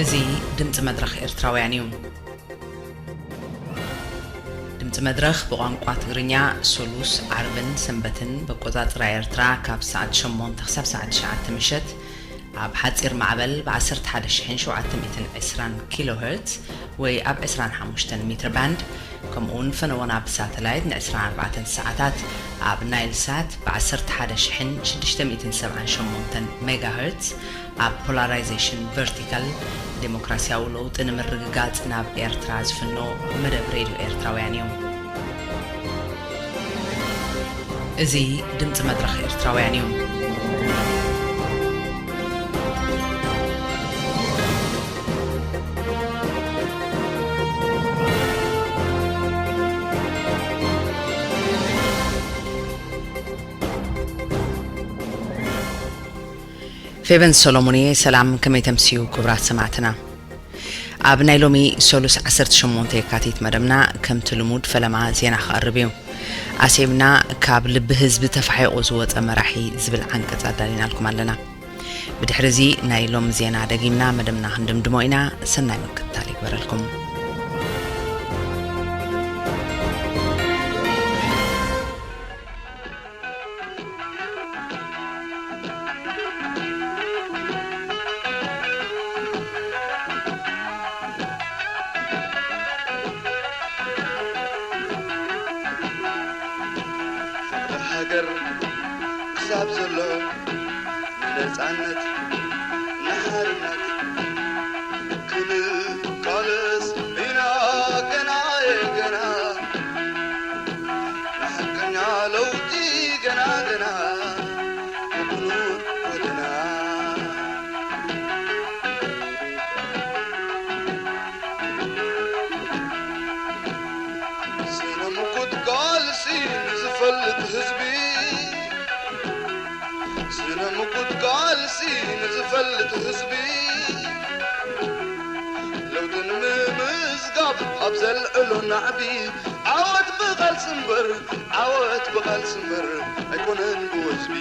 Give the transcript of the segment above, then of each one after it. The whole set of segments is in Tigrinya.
እዚ ድምፂ መድረኽ ኤርትራውያን እዩ። ድምፂ መድረኽ ብቋንቋ ትግርኛ ሶሉስ፣ ዓርብን ሰንበትን ብኣቆፃፅራ ኤርትራ ካብ ሰዓት ሸሞንተ ክሳብ ሰዓት ትሽዓተ ምሸት ኣብ ሓፂር ማዕበል ብ ዓሰርተ ሓደ ሺሕን ሸውዓተ ሚእትን ዕስራን ኪሎ ሄርትዝ ወይ ኣብ ዕስራን ሓሙሽተን ሜትር ባንድ፣ ከምኡ እውን ፈነወና ብሳተላይት ን ዕስራን ኣርባዕተን ሰዓታት ኣብ ናይል ሳት ብ ዓሰርተ ሓደ ሺሕን ሽዱሽተ ሚእትን ሰብዓን ሸሞንተን ሜጋ ሄርትዝ፣ ኣብ ፖላራይዜሽን ቨርቲካል ዴሞክራሲያዊ ለውጢ ንምርግጋጽ ናብ ኤርትራ ዝፍኖ መደብ ሬድዮ ኤርትራውያን እዩ። እዚ ድምጺ መድረኽ ኤርትራውያን እዩ። ፌቨን ሰሎሞን እየ። ሰላም፣ ከመይ ተምስዩ ክቡራት ሰማዕትና? ኣብ ናይ ሎሚ ሰሉስ ዓሰርተ ሸሞንተ የካቲት መደብና ከምቲ ልሙድ ፈለማ ዜና ክቐርብ እዩ። ኣስዒብና ካብ ልቢ ህዝቢ ተፋሒቑ ዝወጸ መራሒ ዝብል ዓንቀጽ ኣዳሊናልኩም ኣለና። ብድሕሪ እዚ ናይ ሎሚ ዜና ደጊምና መደብና ክንድምድሞ ኢና። ሰናይ ምክትታል ይግበረልኩም። ፍቕሪ ሃገር ክሳብ ዘሎ፣ ንነጻነት ንሓርነት ክንቃለስ ኢና ገና ገና። ንሓቀኛ ለውጢ ገና ገና ብብኑድ ጎደና። ስነ ምጉት ቃልሲ ንዝፈልጥ ህዝቢ፣ ስነ ምጉት ቃልሲ ንዝፈልጥ ህዝቢ፣ ለውጢ ንምምዝጋብ ኣብ ዘልዕሎ ናዕቢ፣ ዓወት ብቓልሲ እምበር፣ ዓወት ብቓልሲ እምበር ኣይኮነን ብወዝቢ።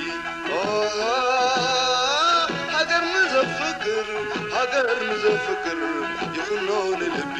ኦሃ፣ ሃገር ንዘፍቅር፣ ሃገር ንዘፍቅር ይኹኖ ንልቢ።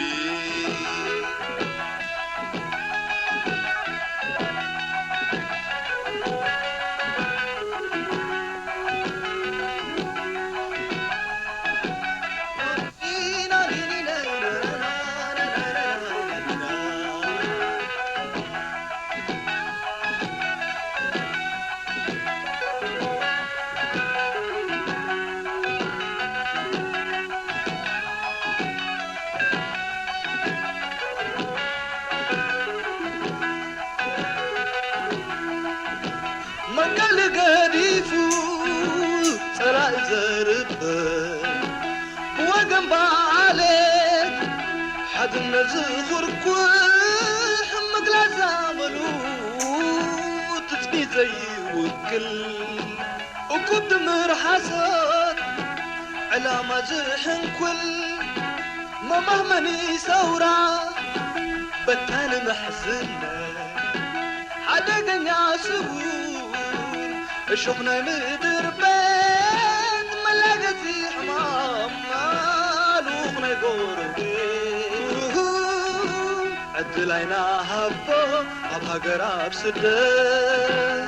መቀል ገዲፉ ጸላኢ ዘርብብ፣ ብወገን ብዓሌት ሓድነት ዝኹርኩሕ፣ ምግላጽ ኣመሉ ትጽቢት ዘይውክል፣ እኩብ ድምር ሓሶት ዕላማ ዝሕንኩል፣ መማህመኒ ሰውራ በታኒ መሕዝነት፣ ሓደገኛ ስውር እሾኽ ናይ ምድር ቤት፣ መላገጺ ሕማም ማሉኽ ናይ ጎረቤት። ዕድል ኣይናሃቦ ኣብ ሃገር ኣብ ስደት፣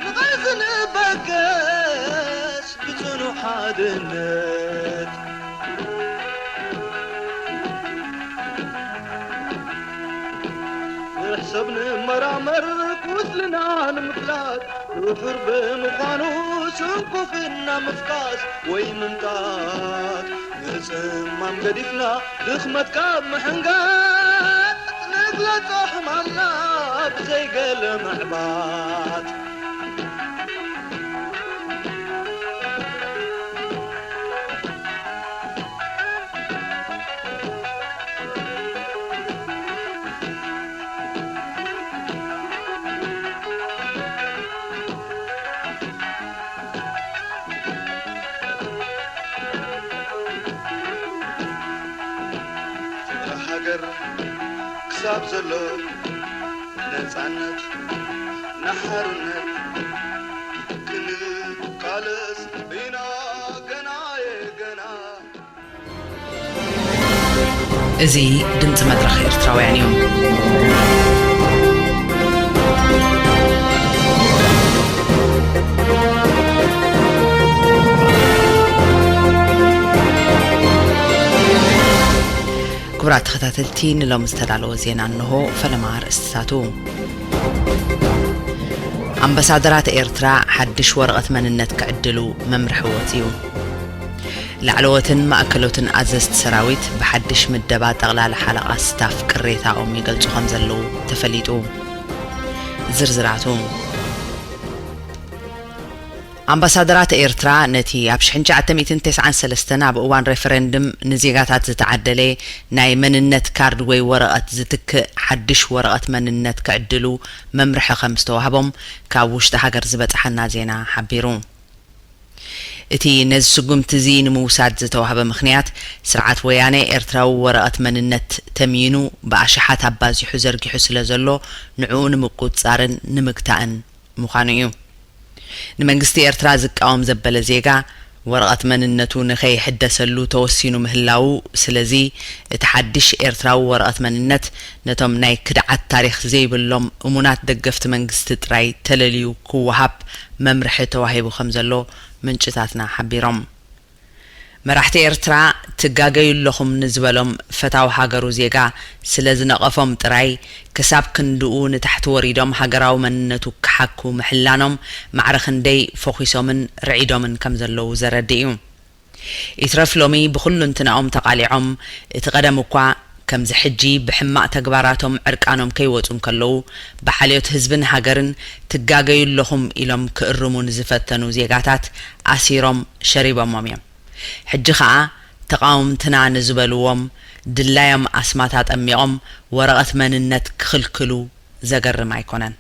ንቓልሲ ንበገስ ብጽኑዕ ሓድነት። ንሕሰብ ንመራመር ቁስልና ንምፍላጥ፣ ድሑር ብምዃኑ ስንኩፍና ምፍካስ ወይ ምምጣጥ፣ ምጽማም ገዲፍና ድኽመት ካብ ምሕንጋጥ፣ ንግለጾ ሕማምና ብዘይገለ ምዕባጥ። ፍቕሪ ሃገር ክሳብ ዘሎ፣ ነጻነት ንሓርነት ክንቃለስ ኢና ገና የገና። እዚ ድምፂ መድረኽ ኤርትራውያን እዩ። ክቡራት ተኸታተልቲ፣ ንሎሚ ዝተዳለወ ዜና እንሆ። ፈለማ ኣርእስትታቱ። ኣምባሳደራት ኤርትራ ሓድሽ ወረቐት መንነት ክዕድሉ መምርሒ ወጺኡ። ላዕለዎትን ማእከሎትን ኣዘዝቲ ሰራዊት ብሓድሽ ምደባ ጠቕላላ ሓለቓ ስታፍ ቅሬታኦም ይገልጹ ከም ዘለዉ ተፈሊጡ። ዝርዝራቱ። ኣምባሳደራት ኤርትራ ነቲ ኣብ ሽሕን ትሽዓተ ሚእትን ተስዓን ሰለስተን ኣብ እዋን ሬፈረንድም ንዜጋታት ዝተዓደለ ናይ መንነት ካርድ ወይ ወረቐት ዝትክእ ሓድሽ ወረቐት መንነት ክዕድሉ መምርሒ ከም ዝተዋህቦም ካብ ውሽጢ ሃገር ዝበጽሓና ዜና ሓቢሩ። እቲ ነዚ ስጉምቲ እዚ ንምውሳድ ዝተዋህበ ምኽንያት፣ ስርዓት ወያነ ኤርትራዊ ወረቐት መንነት ተምይኑ ብኣሽሓት ኣባዚሑ ዘርጊሑ ስለ ዘሎ፣ ንዕኡ ንምቁጽጻርን ንምግታእን ምዃኑ እዩ። ንመንግስቲ ኤርትራ ዝቃወም ዘበለ ዜጋ፣ ወረቐት መንነቱ ንኸይሕደሰሉ ተወሲኑ ምህላዉ፣ ስለዚ እቲ ሓድሽ ኤርትራዊ ወረቐት መንነት ነቶም ናይ ክድዓት ታሪኽ ዘይብሎም እሙናት ደገፍቲ መንግስቲ ጥራይ ተለልዩ ክወሃብ መምርሒ ተዋሂቡ ከም ዘሎ ምንጭታትና ሓቢሮም። መራሕቲ ኤርትራ ትጋገዩ ኣለኹም ንዝበሎም ፈታዊ ሃገሩ ዜጋ ስለ ዝነቐፎም ጥራይ፣ ክሳብ ክንድኡ ንታሕቲ ወሪዶም ሃገራዊ መንነቱ ክሓኩ ምሕላኖም ማዕረ ክንደይ ፈኺሶምን ርዒዶምን ከም ዘለዉ ዘረድእ እዩ። ይትረፍ ሎሚ ብኹሉ እንትናኦም ተቓሊዖም፣ እቲ ቀደም እኳ ከምዚ ሕጂ ብሕማቕ ተግባራቶም ዕርቃኖም ከይወጹ እንከለዉ፣ ብሓልዮት ህዝብን ሃገርን ትጋገዩ ኣለኹም ኢሎም ክእርሙ ንዝፈተኑ ዜጋታት ኣሲሮም ሸሪቦሞም እዮም። ሕጂ ኸኣ ተቓወምትና ንዝበልዎም ድላዮም ኣስማት ኣጠሚቖም ወረቐት መንነት ክኽልክሉ ዘገርም ኣይኮነን።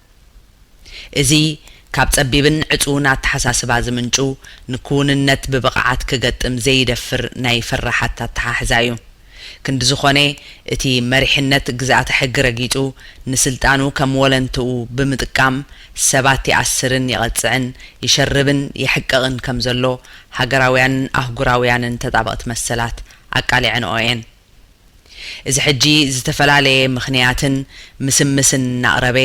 እዚ ካብ ጸቢብን ዕጹውን ኣተሓሳስባ ዝምንጩ፣ ንክውንነት ብብቕዓት ክገጥም ዘይደፍር ናይ ፈራሓት ኣተሓሕዛ እዩ። ክንዲ ዝኾነ፣ እቲ መሪሕነት ግዝኣተ ሕጊ ረጊጹ፣ ንስልጣኑ ከም ወለንትኡ ብምጥቃም፣ ሰባት ይኣስርን ይቐጽዕን፣ ይሸርብን የሕቅቕን ከም ዘሎ፣ ሃገራውያንን ኣህጉራውያንን ተጣበቕቲ መሰላት ኣቃሊዐንኦ እየን። እዚ ሕጂ ዝተፈላለየ ምኽንያትን ምስምስን እናቕረበ፣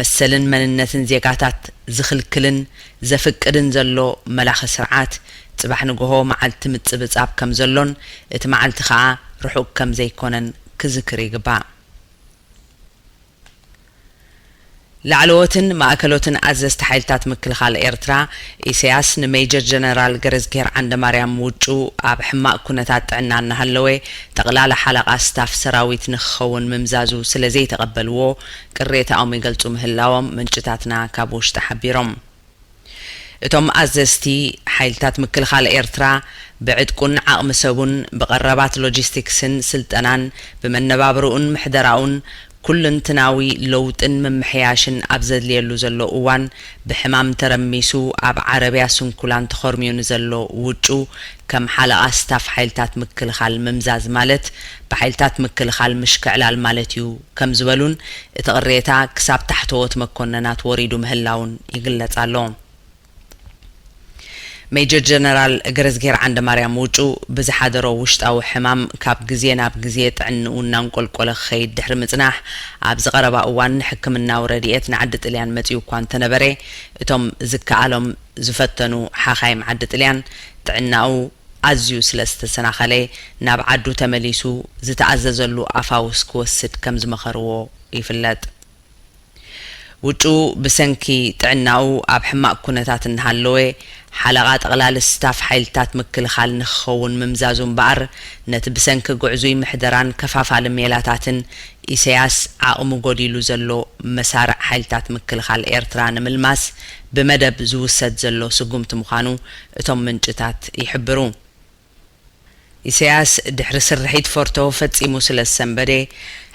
መሰልን መንነትን ዜጋታት ዝኽልክልን ዘፍቅድን ዘሎ መላኺ ስርዓት፣ ጽባሕ ንግሆ መዓልቲ ምጽብጻብ ከም ዘሎን፣ እቲ መዓልቲ ኸኣ ርሑቕ ከም ዘይኮነን ክዝክር ይግባእ። ላዕለዎትን ማእከሎትን ኣዘዝቲ ሓይልታት ምክልኻል ኤርትራ፣ ኢሳያስ ንሜጀር ጀነራል ገረዝግሄር ዓንደማርያም ውጩ ኣብ ሕማቕ ኩነታት ጥዕና እናሃለወ፣ ጠቕላላ ሓለቓ ስታፍ ሰራዊት ንክኸውን ምምዛዙ ስለ ዘይተቐበልዎ፣ ቅሬታኦም ይገልጹ ምህላዎም ምንጭታትና ካብ ውሽጢ ሓቢሮም። እቶም ኣዘዝቲ ሓይልታት ምክልኻል ኤርትራ፣ ብዕጥቁን ዓቕሚ ሰቡን፣ ብቐረባት ሎጂስቲክስን ስልጠናን፣ ብመነባብርኡን ምሕደራኡን፣ ኩሉንትናዊ ለውጥን ምምሕያሽን ኣብ ዘድልየሉ ዘሎ እዋን፣ ብሕማም ተረሚሱ ኣብ ዓረብያ ስንኩላን ተኾርምዩ ንዘሎ ውጩ፣ ከም ሓለቓ ስታፍ ሓይልታት ምክልኻል ምምዛዝ ማለት፣ ብሓይልታት ምክልኻል ምሽክዕላል ማለት እዩ ከም ዝበሉን፣ እቲ ቅሬታ ክሳብ ታሕተዎት መኮነናት ወሪዱ ምህላውን ይግለጽ ኣሎ። ሜጀር ጀነራል ገረዝጌር ዓንደማርያም ውጩ ብዝሓደሮ ውሽጣዊ ሕማም ካብ ግዜ ናብ ግዜ ጥዕንኡ እናንቆልቆለ ክኸይድ ድሕሪ ምጽናሕ፣ ኣብዚ ቀረባ እዋን ንሕክምናዊ ረድኤት ንዓዲ ጥልያን መጺኡ እኳ እንተነበረ፣ እቶም ዝከኣሎም ዝፈተኑ ሓኻይም ዓዲ ጥልያን ጥዕናኡ ኣዝዩ ስለ ዝተሰናኸለ፣ ናብ ዓዱ ተመሊሱ ዝተኣዘዘሉ ኣፋውስ ክወስድ ከም ዝመኸርዎ ይፍለጥ። ውጩ ብሰንኪ ጥዕናኡ ኣብ ሕማቕ ኩነታት እናሃለወ፣ ሓለቓ ጠቕላሊ ስታፍ ሓይልታት ምክልኻል ንክኸውን ምምዛዙ እምበኣር፣ ነቲ ብሰንኪ ግዕዙይ ምሕደራን ከፋፋሊ ሜላታትን ኢሳያስ ዓቕሙ ጎዲሉ ዘሎ መሳርዕ ሓይልታት ምክልኻል ኤርትራ ንምልማስ ብመደብ ዝውሰድ ዘሎ ስጉምቲ ምዃኑ እቶም ምንጭታት ይሕብሩ። ኢሳያስ ድሕሪ ስርሒት ፎርቶ ፈጺሙ ስለ ዝሰንበደ፣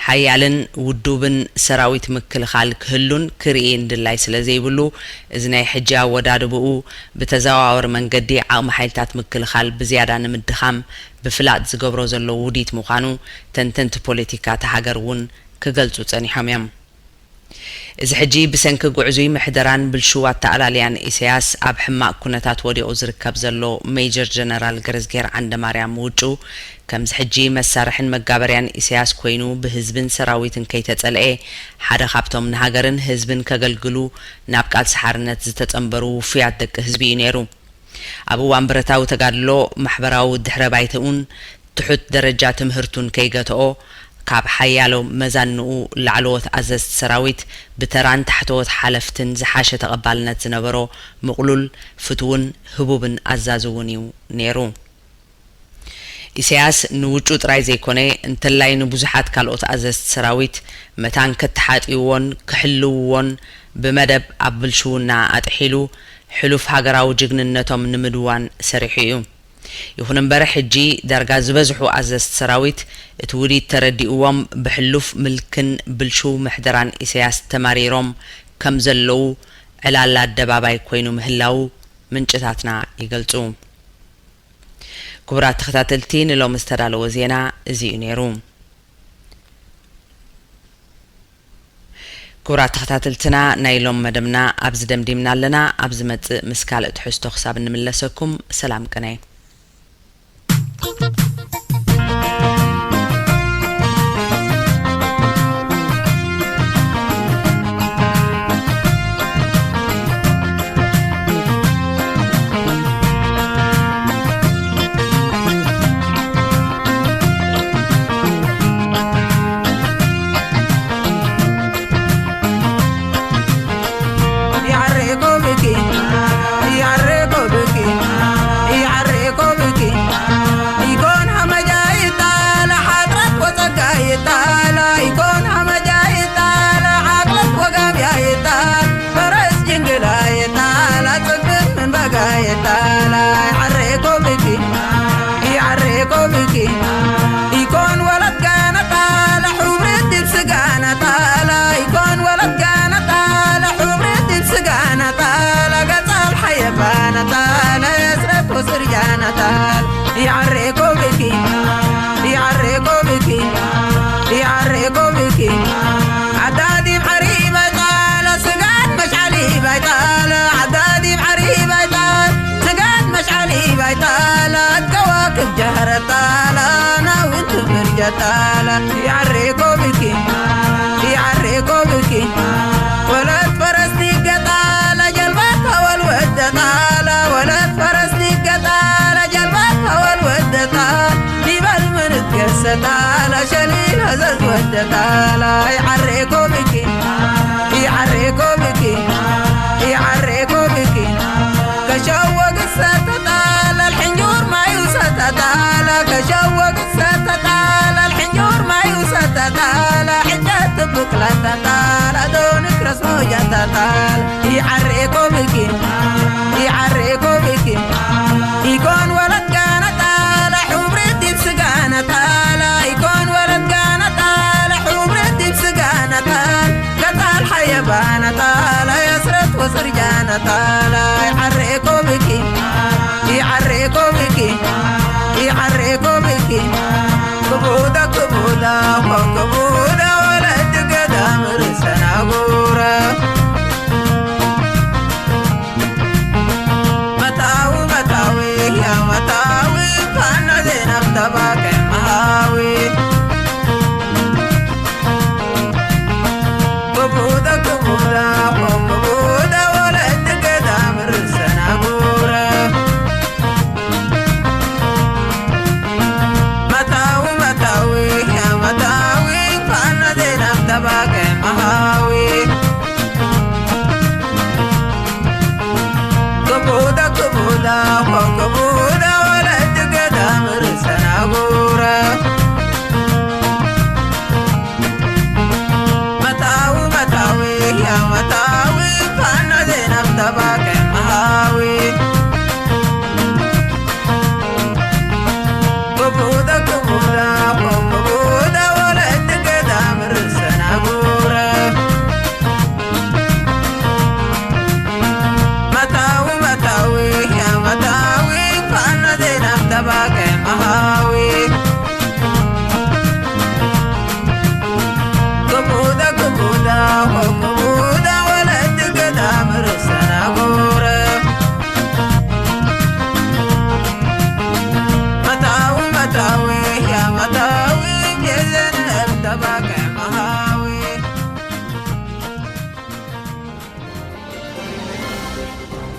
ሓያልን ውዱብን ሰራዊት ምክልኻል ክህሉን ክርእይን ድላይ ስለ ዘይብሉ፣ እዚ ናይ ሕጂ ኣወዳድብኡ ብተዘዋዋሪ መንገዲ ዓቕሚ ሓይልታት ምክልኻል ብዝያዳ ንምድኻም ብፍላጥ ዝገብሮ ዘሎ ውዲት ምዃኑ ተንተንቲ ፖለቲካ እታ ሃገር እውን ክገልጹ ጸኒሖም እዮም። እዚ ሕጂ ብሰንኪ ጉዕዙይ ምሕደራን ብልሹው ኣተኣላልያን ኢሳያስ ኣብ ሕማቕ ኩነታት ወዲቑ ዝርከብ ዘሎ ሜጀር ጀነራል ገረዝጌር ዓንደማርያም ውጩ፣ ከምዚ ሕጂ መሳርሕን መጋበርያን ኢሳያስ ኮይኑ ብህዝብን ሰራዊትን ከይተጸልኤ፣ ሓደ ካብቶም ንሃገርን ህዝብን ከገልግሉ ናብ ቃልሲ ሓርነት ዝተጸንበሩ ውፉያት ደቂ ህዝቢ እዩ ነይሩ። ኣብ እዋን ብረታዊ ተጋድሎ ማሕበራዊ ድሕረ ባይትኡን ትሑት ደረጃ ትምህርቱን ከይገትኦ፣ ካብ ሓያሎ መዛንኡ ላዕለዎት ኣዘዝቲ ሰራዊት ብተራን ታሕተዎት ሓለፍትን ዝሓሸ ተቐባልነት ዝነበሮ ምቕሉል፣ ፍትውን ህቡብን ኣዛዚ እውን እዩ ነይሩ። ኢሳያስ ንውጩ ጥራይ ዘይኮነ፣ እንተላይ ንብዙሓት ካልኦት ኣዘዝቲ ሰራዊት መታን ከተሓጥይዎን ክሕልውዎን ብመደብ ኣብ ብልሽውና ኣጥሒሉ፣ ሕሉፍ ሃገራዊ ጅግንነቶም ንምድዋን ሰሪሑ እዩ። ይኹን እምበር፣ ሕጂ ዳርጋ ዝበዝሑ ኣዘዝቲ ሰራዊት እቲ ውዲት ተረዲእዎም፣ ብሕሉፍ ምልክን ብልሹው ምሕደራን ኢሳያስ ተማሪሮም ከም ዘለዉ ዕላል ኣደባባይ ኮይኑ ምህላዉ ምንጭታትና ይገልጹ። ክቡራት ተኸታተልቲ፣ ንሎሚ ዝተዳለወ ዜና እዚ እዩ ነይሩ። ክቡራት ተኸታተልትና፣ ናይ ሎም መደብና ኣብዚ ደምዲምና ኣለና። ኣብ ዝመጽእ ምስ ካልእ ትሕዝቶ ክሳብ እንምለሰኩም፣ ሰላም ቅነ።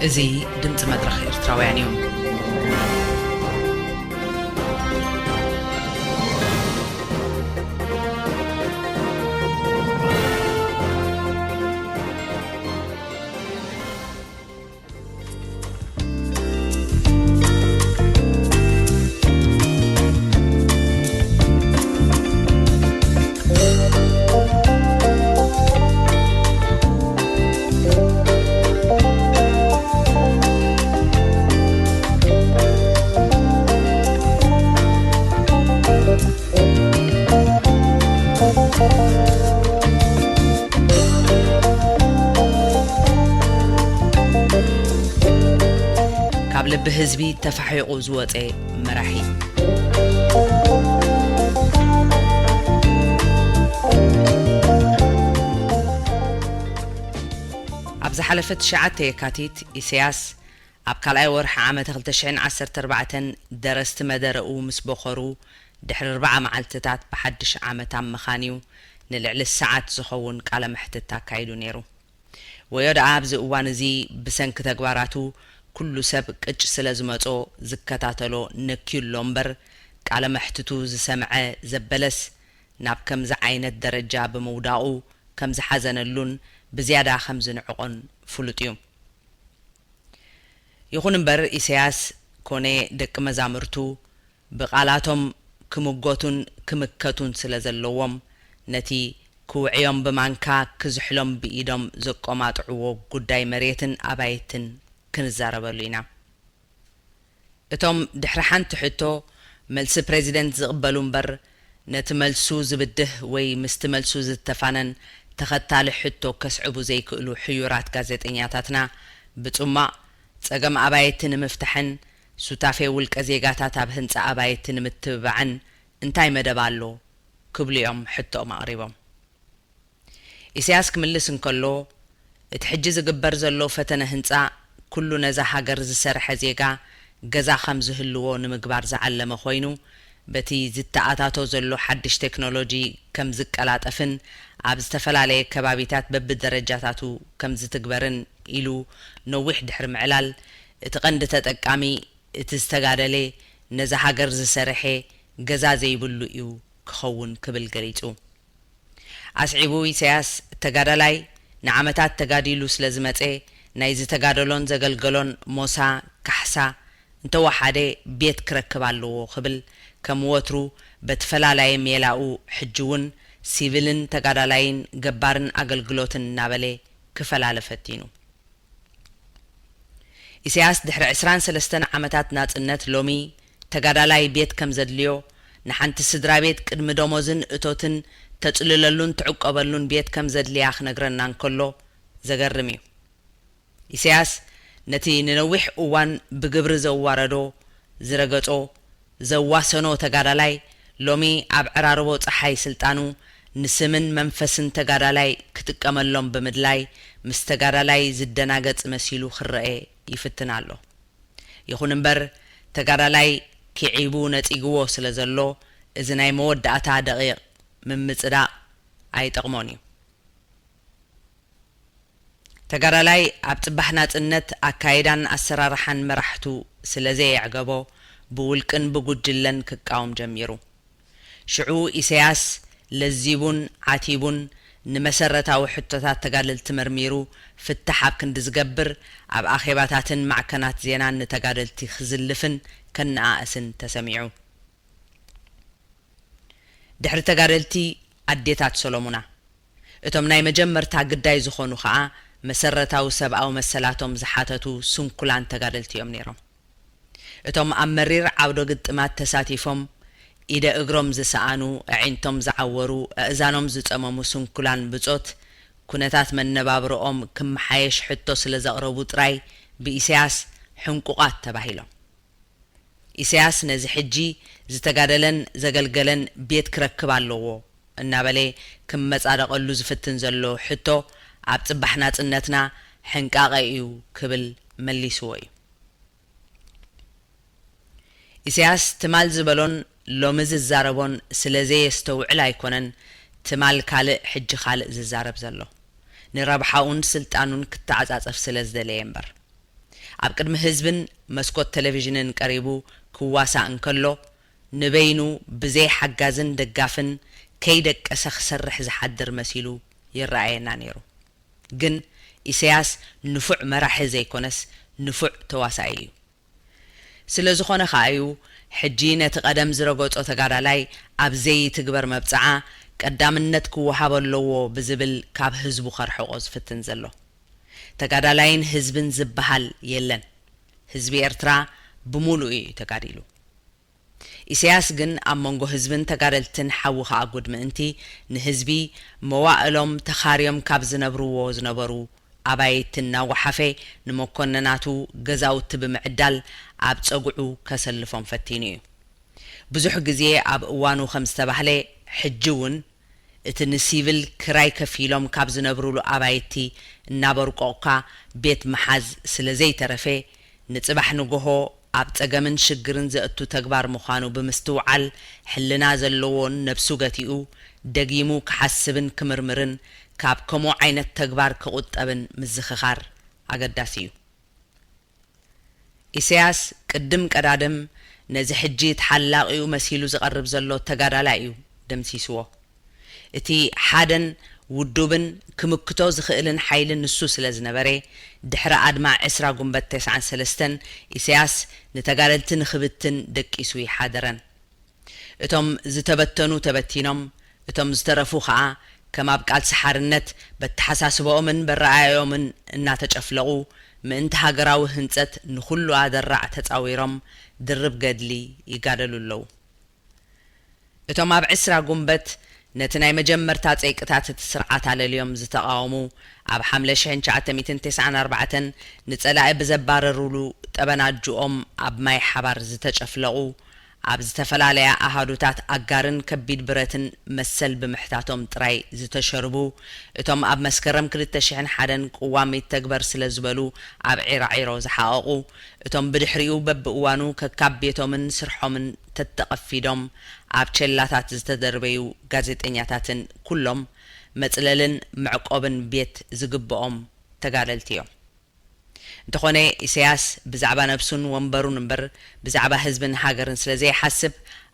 እዚ ድምፂ መድረኽ ኤርትራውያን እዩ። ካብ ልቢ ህዝቢ ተፋሒቑ ዝወፀ መራሒ። ኣብ ዝሓለፈ ትሽዓተ የካቲት፣ ኢሳያስ ኣብ ካልኣይ ወርሒ ዓመተ ክልተ ሽሕን ዓሰርተ ኣርባዕተን ደረስቲ መደረኡ ምስ በኾሩ፣ ድሕሪ ኣርብዓ መዓልትታት ብሓድሽ ዓመት ኣብ ምኻንዩ ንልዕሊ ሰዓት ዝኸውን ቃለ መሕትት ኣካይዱ ነይሩ። ወዮ ደኣ ኣብዚ እዋን እዚ ብሰንኪ ተግባራቱ ኩሉ ሰብ ቅጭ ስለ ዝመጾ ዝከታተሎ ነክዩ ኣሎ እምበር፣ ቃለ መሕትቱ ዝሰምዐ ዘበለስ ናብ ከምዚ ዓይነት ደረጃ ብምውዳቑ ከም ዝሓዘነሉን ብዝያዳ ከም ዝንዕቖን ፍሉጥ እዩ። ይኹን እምበር፣ ኢሳያስ ኮነ ደቂ መዛምርቱ ብቓላቶም ክምጎቱን ክምከቱን ስለ ዘለዎም፣ ነቲ ክውዕዮም ብማንካ ክዝሕሎም ብኢዶም ዘቆማጥዕዎ ጉዳይ መሬትን ኣባይትን ክንዛረበሉ ኢና። እቶም ድሕሪ ሓንቲ ሕቶ መልሲ ፕሬዚደንት ዝቕበሉ እምበር፣ ነቲ መልሱ ዝብድህ ወይ ምስቲ መልሱ ዝተፋነን ተኸታሊ ሕቶ ከስዕቡ ዘይክእሉ ሕዩራት ጋዜጠኛታትና ብጽሟቕ ጸገም ኣባይቲ ንምፍታሕን ሱታፌ ውልቀ ዜጋታት ኣብ ህንጻ ኣባይቲ ንምትብባዕን እንታይ መደብ ኣሎ? ክብሉ እዮም ሕቶኦም ኣቕሪቦም። ኢሳያስ ክምልስ እንከሎ፣ እቲ ሕጂ ዝግበር ዘሎ ፈተነ ህንጻ፣ ኩሉ ነዛ ሃገር ዝሰርሐ ዜጋ ገዛ ከም ዝህልዎ ንምግባር ዝዓለመ ኮይኑ፣ በቲ ዝተኣታቶ ዘሎ ሓድሽ ቴክኖሎጂ ከም ዝቀላጠፍን ኣብ ዝተፈላለየ ከባቢታት በብደረጃታቱ ከም ዝትግበርን ኢሉ ነዊሕ ድሕሪ ምዕላል፣ እቲ ቀንዲ ተጠቃሚ እቲ ዝተጋደለ፣ ነዛ ሃገር ዝሰርሐ፣ ገዛ ዘይብሉ እዩ ክኸውን ክብል ገሊጹ። ኣስዒቡ ኢሳያስ፣ ተጋዳላይ ንዓመታት ተጋዲሉ ስለ ዝመጸ፣ ናይ ዝተጋደሎን ዘገልገሎን ሞሳ፣ ካሕሳ፣ እንተወሓደ ቤት ክረክብ ኣለዎ ክብል፣ ከም ወትሩ በቲ ፈላላየ ሜላኡ፣ ሕጂ እውን ሲቪልን ተጋዳላይን ገባርን ኣገልግሎትን እናበለ ክፈላለ ፈቲኑ። ኢሳያስ ድሕሪ ዕስራን ሰለስተን ዓመታት ናጽነት ሎሚ ተጋዳላይ ቤት ከም ዘድልዮ፣ ንሓንቲ ስድራ ቤት ቅድሚ ደሞዝን እቶትን ተጽልለሉን ትዕቆበሉን ቤት ከም ዘድልያ ክነግረና እንከሎ ዘገርም እዩ። ኢሳያስ ነቲ ንነዊሕ እዋን ብግብሪ ዘዋረዶ፣ ዝረገጾ፣ ዘዋሰኖ ተጋዳላይ ሎሚ ኣብ ዕራርቦ ጸሓይ ስልጣኑ ንስምን መንፈስን ተጋዳላይ ክጥቀመሎም ብምድላይ ምስ ተጋዳላይ ዝደናገጽ መሲሉ ክረኤ ይፍትን ኣሎ። ይኹን እምበር ተጋዳላይ ኪዒቡ ነጺግዎ ስለ ዘሎ እዚ ናይ መወዳእታ ደቒቕ ምምጽዳቕ ኣይጠቕሞን እዩ። ተጋዳላይ ኣብ ጽባሕ ናጽነት ኣካይዳን ኣሰራርሓን መራሕቱ ስለ ዘየዕገቦ ብውልቅን ብጉጅለን ክቃወም ጀሚሩ። ሽዑ ኢሳያስ ለዚቡን ዓቲቡን ንመሰረታዊ ሕቶታት ተጋደልቲ መርሚሩ ፍታሕ ኣብ ክንዲ ዝገብር ኣብ ኣኼባታትን ማዕከናት ዜናን ንተጋደልቲ ክዝልፍን ከነኣእስን ተሰሚዑ። ድሕሪ ተጋደልቲ ኣዴታት ሰሎሙና። እቶም ናይ መጀመርታ ግዳይ ዝኾኑ ኸኣ መሰረታዊ ሰብኣዊ መሰላቶም ዝሓተቱ ስንኩላን ተጋደልቲ እዮም ነይሮም። እቶም ኣብ መሪር ዓውደ ግጥማት ተሳቲፎም ኢደ እግሮም ዝሰኣኑ፣ ኣዒንቶም ዝዓወሩ፣ ኣእዛኖም ዝጸመሙ ስንኩላን ብጾት፣ ኩነታት መነባብሮኦም ክመሓየሽ ሕቶ ስለ ዘቕረቡ ጥራይ ብኢሳያስ ሕንቁቓት ተባሂሎም። ኢሳያስ ነዚ ሕጂ ዝተጋደለን ዘገልገለን ቤት ክረክብ ኣለዎ እናበለ ክመጻደቐሉ ዝፍትን ዘሎ ሕቶ ኣብ ጽባሕ ናጽነትና ሕንቃቐ እዩ ክብል መሊስዎ እዩ። ኢሳያስ ትማል ዝበሎን ሎሚ ዝዛረቦን ስለ ዘየስተውዕል ኣይኮነን ትማል ካልእ ሕጂ ካልእ ዝዛረብ ዘሎ። ንረብሓኡን ስልጣኑን ክተዓጻጸፍ ስለ ዝደለየ እምበር። ኣብ ቅድሚ ህዝብን መስኮት ቴሌቪዥንን ቀሪቡ ክዋሳእ እንከሎ፣ ንበይኑ ብዘይ ሓጋዝን ደጋፍን ከይደቀሰ ክሰርሕ ዝሓድር መሲሉ ይረኣየና ነይሩ። ግን ኢሳያስ ንፉዕ መራሒ ዘይኮነስ፣ ንፉዕ ተዋሳኢ እዩ። ስለ ዝኾነ ከኣ እዩ፣ ሕጂ ነቲ ቀደም ዝረገጾ ተጋዳላይ ኣብ ዘይትግበር መብጽዓ ቀዳምነት ክወሃቦ ኣለዎ ብዝብል ካብ ህዝቡ ከርሕቖ ዝፍትን ዘሎ። ተጋዳላይን ህዝብን ዝበሃል የለን። ህዝቢ ኤርትራ ብምሉኡ እዩ ተጋዲሉ። ኢሳያስ ግን ኣብ መንጎ ህዝብን ተጋደልትን ሓዊ ከኣ ጉድ ምእንቲ፣ ንህዝቢ መዋእሎም ተኻርዮም ካብ ዝነብርዎ ዝነበሩ ኣባይቲ እናጓሓፈ፣ ንመኮንናቱ ገዛውቲ ብምዕዳል ኣብ ጸጉዑ ከሰልፎም ፈቲኑ እዩ። ብዙሕ ግዜ ኣብ እዋኑ ከም ዝተባህለ፣ ሕጂ እውን እቲ ንሲቪል ክራይ ከፊሎም ካብ ዝነብሩሉ ኣባይቲ እናበርቆቕካ ቤት ምሓዝ ስለ ዘይተረፈ፣ ንጽባሕ ንጎሆ ኣብ ጸገምን ሽግርን ዘእቱ ተግባር ምዃኑ ብምስትውዓል፣ ሕልና ዘለዎን ነብሱ ገቲኡ ደጊሙ ክሓስብን ክምርምርን ካብ ከምኡ ዓይነት ተግባር ክቑጠብን ምዝኽኻር ኣገዳሲ እዩ። ኢሳያስ ቅድም ቀዳድም ነዚ ሕጂ ተሓላቒኡ መሲሉ ዝቐርብ ዘሎ ተጋዳላይ እዩ ደምሲስዎ። እቲ ሓደን ውዱብን ክምክቶ ዝኽእልን ሓይሊ ንሱ ስለ ዝነበረ፣ ድሕሪ ኣድማ ዕስራ ጉንበት ተስዓን ሰለስተን ኢሳያስ ንተጋደልቲ ንኽብትን ደቂሱ ይሓደረን። እቶም ዝተበተኑ ተበቲኖም፣ እቶም ዝተረፉ ኸኣ ከም ኣብ ቃልሲ ሓርነት በተሓሳስባኦምን በረኣዮምን እናተጨፍለቑ፣ ምእንቲ ሃገራዊ ህንጸት ንኹሉ ኣደራዕ ተጻዊሮም ድርብ ገድሊ ይጋደሉ ኣለዉ። እቶም ኣብ ዕስራ ጉንበት ነቲ ናይ መጀመርታ ጸይቅታት እቲ ስርዓት ኣለልዮም ዝተቓወሙ፣ ኣብ ሓምለ ሽሕን ትሽዓተ ሚእትን ተስዓን ኣርባዕተን ንጸላኢ ብዘባረሩሉ ጠበናጅኦም ኣብ ማይ ሓባር ዝተጨፍለቑ፣ ኣብ ዝተፈላለያ ኣሃዱታት ኣጋርን ከቢድ ብረትን መሰል ብምሕታቶም ጥራይ ዝተሸርቡ፣ እቶም ኣብ መስከረም ክልተ ሽሕን ሓደን ቅዋም ይተግበር ስለ ዝበሉ ኣብ ዒራዒሮ ዝሓቐቑ፣ እቶም ብድሕሪኡ በብእዋኑ ከካብ ቤቶምን ስርሖምን ተተቐፊዶም ኣብ ቸላታት ዝተደርበዩ ጋዜጠኛታትን ኩሎም መጽለልን መዕቆብን ቤት ዝግብኦም ተጋደልቲ እዮም። እንተኾነ፣ ኢሳያስ ብዛዕባ ነብሱን ወንበሩን እምበር፣ ብዛዕባ ህዝብን ሃገርን ስለ ዘይሓስብ፣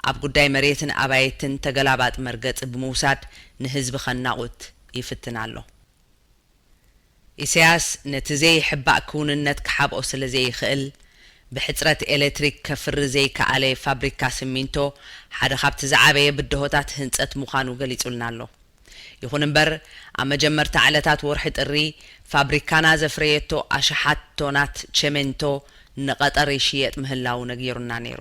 ኣብ ጉዳይ መሬትን ኣባይትን ተገላባጥ መርገጺ ብምውሳድ ንህዝቢ ከናቑት ይፍትን ኣሎ። ኢሳያስ ነቲ ዘይሕባእ ክውንነት ክሓብኦ ስለ ዘይኽእል፣ ብሕጽረት ኤሌክትሪክ ከፍሪ ዘይከኣለ ፋብሪካ ሲሚንቶ ሓደ ካብቲ ዝዓበየ ብድሆታት ህንጸት ምዃኑ ገሊጹልና ኣሎ። ይኹን እምበር፣ ኣብ መጀመርታ ዕለታት ወርሒ ጥሪ፣ ፋብሪካና ዘፍረየቶ ኣሽሓት ቶናት ቸሜንቶ ንቐጠር ይሽየጥ ምህላዉ ነጊሩና ነይሩ።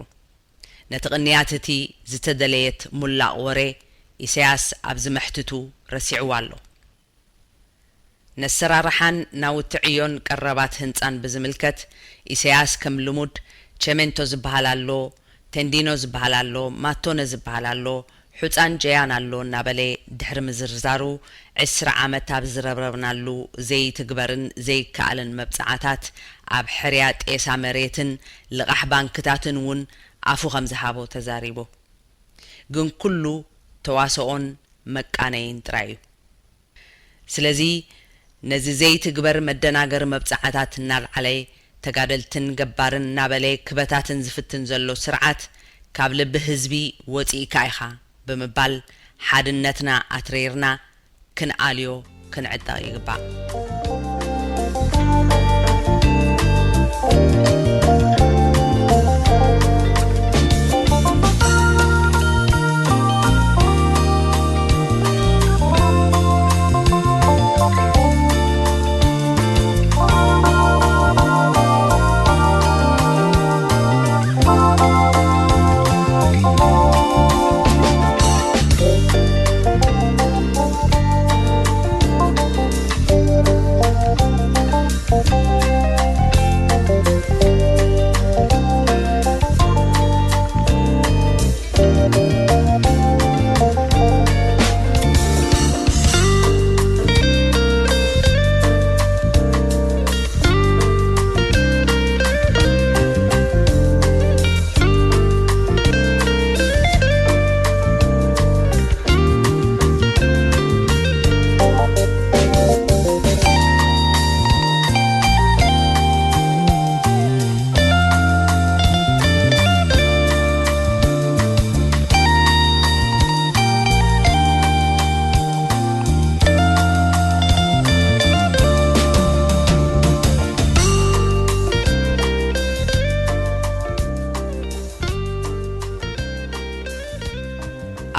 ነቲ ቅንያት እቲ ዝተደለየት ሙላቕ ወረ፣ ኢሳያስ ኣብዚ መሕትቱ ረሲዕዋ ኣሎ። ነሰራርሓን ናውቲ ዕዮን ቀረባት ህንጻን ብዝምልከት፣ ኢሳያስ ከም ልሙድ፣ ቸሜንቶ ዝበሃል ኣሎ፣ ቴንዲኖ ዝበሃል ኣሎ፣ ማቶነ ዝበሃል ኣሎ፣ ሑጻን ጀያን ኣሎ እናበለ ድሕሪ ምዝርዛሩ፣ ዕስራ ዓመት ኣብ ዝረብረብናሉ ዘይትግበርን ዘይከኣልን መብጽዓታት፣ ኣብ ሕርያ ጤሳ መሬትን ልቓሕ ባንክታትን እውን ኣፉ ከም ዝሃቦ ተዛሪቡ። ግን ኩሉ ተዋስኦን መቃነይን ጥራይ እዩ። ስለዚ ነዚ ዘይትግበር መደናገሪ መብጽዓታት እናልዓለ፣ ተጋደልትን ገባርን እናበለ ክበታትን ዝፍትን ዘሎ ስርዓት፣ ካብ ልቢ ህዝቢ ወጺእካ ኢኻ ብምባል፣ ሓድነትና ኣትሪርና ክንኣልዮ ክንዕጠቕ ይግባእ።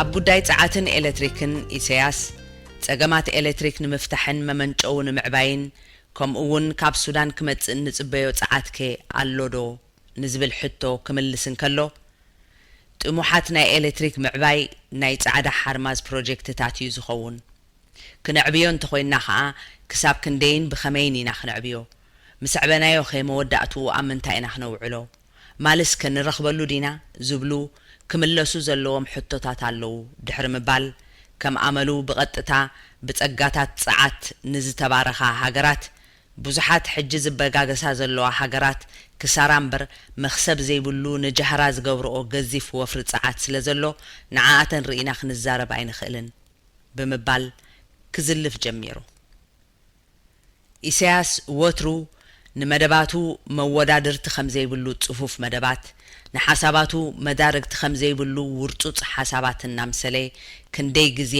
ኣብ ጉዳይ ጸዓትን ኤሌክትሪክን ኢሳያስ፣ ጸገማት ኤሌክትሪክ ንምፍታሕን መመንጨዊ ንምዕባይን፣ ከምኡ እውን ካብ ሱዳን ክመጽእ እንጽበዮ ጸዓትከ ኣሎዶ ንዝብል ሕቶ ክምልስ እንከሎ፣ ጥሙሓት ናይ ኤሌክትሪክ ምዕባይ ናይ ጻዕዳ ሓርማዝ ፕሮጀክትታት እዩ ዝኸውን። ክነዕብዮ እንተኾይንና ኸኣ፣ ክሳብ ክንደይን ብኸመይን ኢና ክነዕብዮ? ምስ ኣዕበናዮኸ መወዳእትኡ ኣብ ምንታይ ኢና ክነውዕሎ? ማልስከ ንረኽበሉ ዲና? ዝብሉ ክምለሱ ዘለዎም ሕቶታት ኣለዉ ድሕሪ ምባል፣ ከም ኣመሉ ብቐጥታ ብጸጋታት ጸዓት ንዝተባረኻ ሃገራት፣ ብዙሓት ሕጂ ዝበጋገሳ ዘለዋ ሃገራት ክሳራ እምበር መኽሰብ ዘይብሉ ንጃህራ ዝገብርኦ ገዚፍ ወፍሪ ጸዓት ስለ ዘሎ ንዓኣተን ርኢና ክንዛረብ ኣይንኽእልን ብምባል ክዝልፍ ጀሚሩ። ኢሳያስ ወትሩ ንመደባቱ መወዳድርቲ ከም ዘይብሉ ጽፉፍ መደባት፣ ንሓሳባቱ መዳርግቲ ከም ዘይብሉ ውርጹጽ ሓሳባት እናምሰለ ክንደይ ግዜ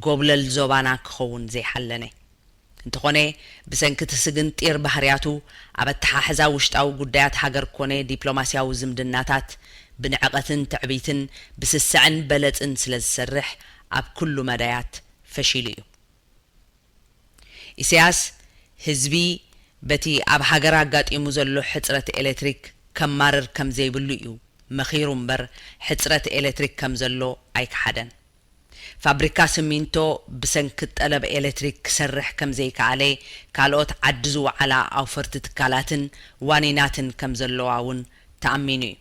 ጎብለል ዞባና ክኸውን ዘይሓለነ። እንተኾነ፣ ብሰንኪ እቲ ስግንጢር ባህርያቱ፣ ኣብ ኣተሓሕዛ ውሽጣዊ ጉዳያት ሃገር ኮነ ዲፕሎማስያዊ ዝምድናታት፣ ብንዕቐትን ትዕቢትን፣ ብስስዐን በለጽን ስለ ዝሰርሕ፣ ኣብ ኩሉ መዳያት ፈሺሉ እዩ። ኢሳያስ፣ ህዝቢ በቲ ኣብ ሃገር ኣጋጢሙ ዘሎ ሕጽረት ኤሌክትሪክ ከማርር ከም ዘይብሉ እዩ መኺሩ እምበር፣ ሕጽረት ኤሌክትሪክ ከም ዘሎ ኣይከሓደን። ፋብሪካ ሲሚንቶ ብሰንኪ ጠለብ ኤሌክትሪክ ክሰርሕ ከም ዘይከኣለ፣ ካልኦት ዓዲ ዝወዓላ ኣውፈርቲ ትካላትን ዋኒናትን ከም ዘለዋ እውን ተኣሚኑ እዩ።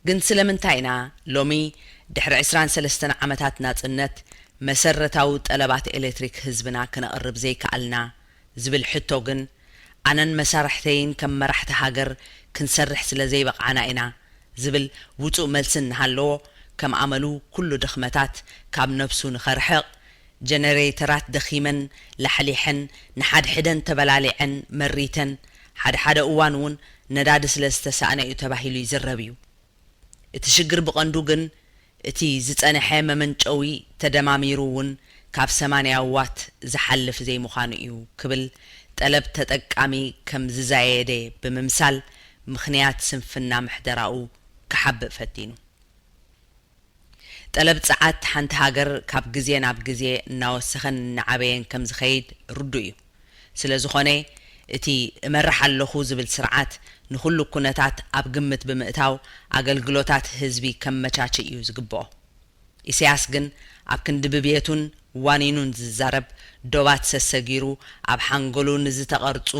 ግን ስለምንታይ ኢና ሎሚ ድሕሪ ዕስራን ሰለስተን ዓመታት ናጽነት መሰረታዊ ጠለባት ኤሌክትሪክ ህዝብና ክነቕርብ ዘይከኣልና ዝብል ሕቶ ግን፣ ኣነን መሳርሕተይን ከም መራሕቲ ሃገር ክንሰርሕ ስለ ዘይበቕዓና ኢና ዝብል ውጹእ መልሲ እናሃለዎ፣ ከም ኣመሉ ኩሉ ድኽመታት ካብ ነብሱ ንኸርሕቕ፣ ጀነሬተራት ደኺመን ላሕሊሐን፣ ንሓድሕደን ተበላሊዐን መሪተን፣ ሓደ ሓደ እዋን እውን ነዳዲ ስለ ዝተሳእነ እዩ ተባሂሉ ይዝረብ እዩ። እቲ ሽግር ብቐንዱ ግን፣ እቲ ዝጸንሐ መመንጨዊ ተደማሚሩ እውን ካብ ሰማንያ ዋት ዝሓልፍ ዘይምዃኑ እዩ ክብል፣ ጠለብ ተጠቃሚ ከም ዝዛየደ ብምምሳል፣ ምኽንያት ስንፍና ምሕደራኡ ክሓብእ ፈቲኑ። ጠለብ ጸዓት ሓንቲ ሃገር ካብ ግዜ ናብ ግዜ እናወሰኸን እናዓበየን ከም ዝኸይድ ርዱእ እዩ። ስለ ዝኾነ፣ እቲ እመርሕ ኣለኹ ዝብል ስርዓት ንኹሉ ኩነታት ኣብ ግምት ብምእታው ኣገልግሎታት ህዝቢ ከመቻችእ እዩ ዝግብኦ። ኢሳያስ ግን ኣብ ክንዲ ብቤቱን ዋኒኑን ዝዛረብ፣ ዶባት ሰሰጊሩ ኣብ ሓንጎሉ ንዝተቐርጹ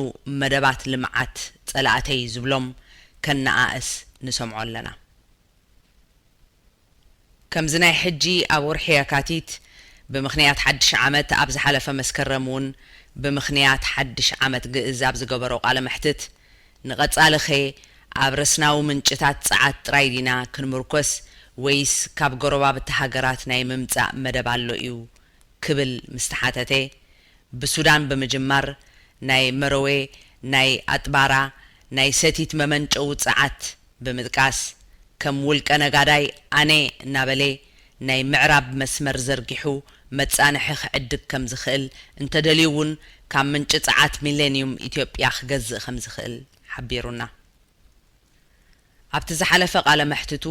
መደባት ልምዓት ጸላእተይ ዝብሎም ከነኣእስ ንሰምዖ ኣለና። ከምዚ ናይ ሕጂ ኣብ ወርሒ የካቲት ብምኽንያት ሓድሽ ዓመት፣ ኣብ ዝሓለፈ መስከረም እውን ብምኽንያት ሓድሽ ዓመት ግእዝ ኣብ ዝገበሮ ቃለ መሕትት፣ ንቐጻልኸ ኣብ ረስናዊ ምንጭታት ጸዓት ጥራይ ዲና ክንምርኮስ ወይስ ካብ ጎረባብቲ ሃገራት ናይ ምምጻእ መደብ ኣሎ እዩ ክብል ምስ ተሓተተ፣ ብሱዳን ብምጅማር ናይ መረዌ፣ ናይ ኣጥባራ፣ ናይ ሰቲት መመንጨዊ ጸዓት ብምጥቃስ፣ ከም ውልቀ ነጋዳይ ኣነ እናበለ ናይ ምዕራብ መስመር ዘርጊሑ መጻንሒ ክዕድግ ከም ዝኽእል፣ እንተደልዩ እውን ካብ ምንጪ ጸዓት ሚሌንዩም ኢትዮጵያ ክገዝእ ከም ዝኽእል ሓቢሩና። ኣብቲ ዝሓለፈ ቃለ መሕትቱ፣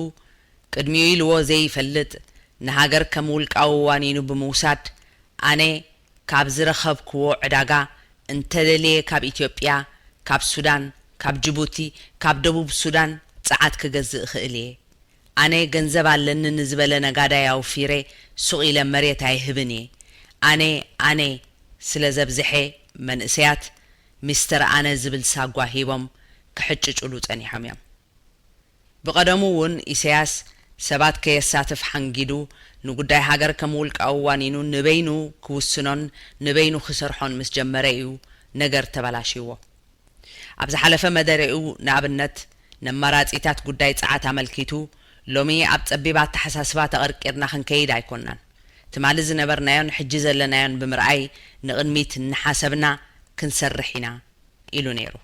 ቅድሚኡ ኢልዎ ዘይፈልጥ፣ ንሃገር ከም ውልቃዊ ዋኒኑ ብምውሳድ፣ ኣነ ካብ ዝረኸብክዎ ዕዳጋ እንተደልየ ካብ ኢትዮጵያ፣ ካብ ሱዳን፣ ካብ ጅቡቲ፣ ካብ ደቡብ ሱዳን ጸዓት ክገዝእ እኽእል እየ። ኣነ ገንዘብ ኣለኒ ንዝበለ ነጋዳይ ኣውፊረ ሱቕ ኢለ መሬት ኣይህብን እየ። ኣነ፣ ኣነ ስለ ዘብዝሐ መንእሰያት ሚስተር ኣነ ዝብል ሳጓ ሂቦም ክሕጭጭሉ ጸኒሖም እዮም። ብቐደሙ እውን ኢሳያስ ሰባት ከየሳትፍ ሓንጊዱ ንጉዳይ ሃገር ከም ውልቃዊ ዋኒኑ ንበይኑ ክውስኖን ንበይኑ ክሰርሖን ምስ ጀመረ እዩ ነገር ተበላሽዎ። ኣብ ዝሓለፈ መደረኡ ንኣብነት ነማራጺታት ጉዳይ ጸዓት ኣመልኪቱ ሎሚ ኣብ ጸቢብ ኣተሓሳስባ ተቐርቂርና ክንከይድ ኣይኮናን። ትማሊ ዝነበርናዮን ሕጂ ዘለናዮን ብምርኣይ ንቕድሚት እናሓሰብና ክንሰርሕ ኢና ኢሉ ነይሩ።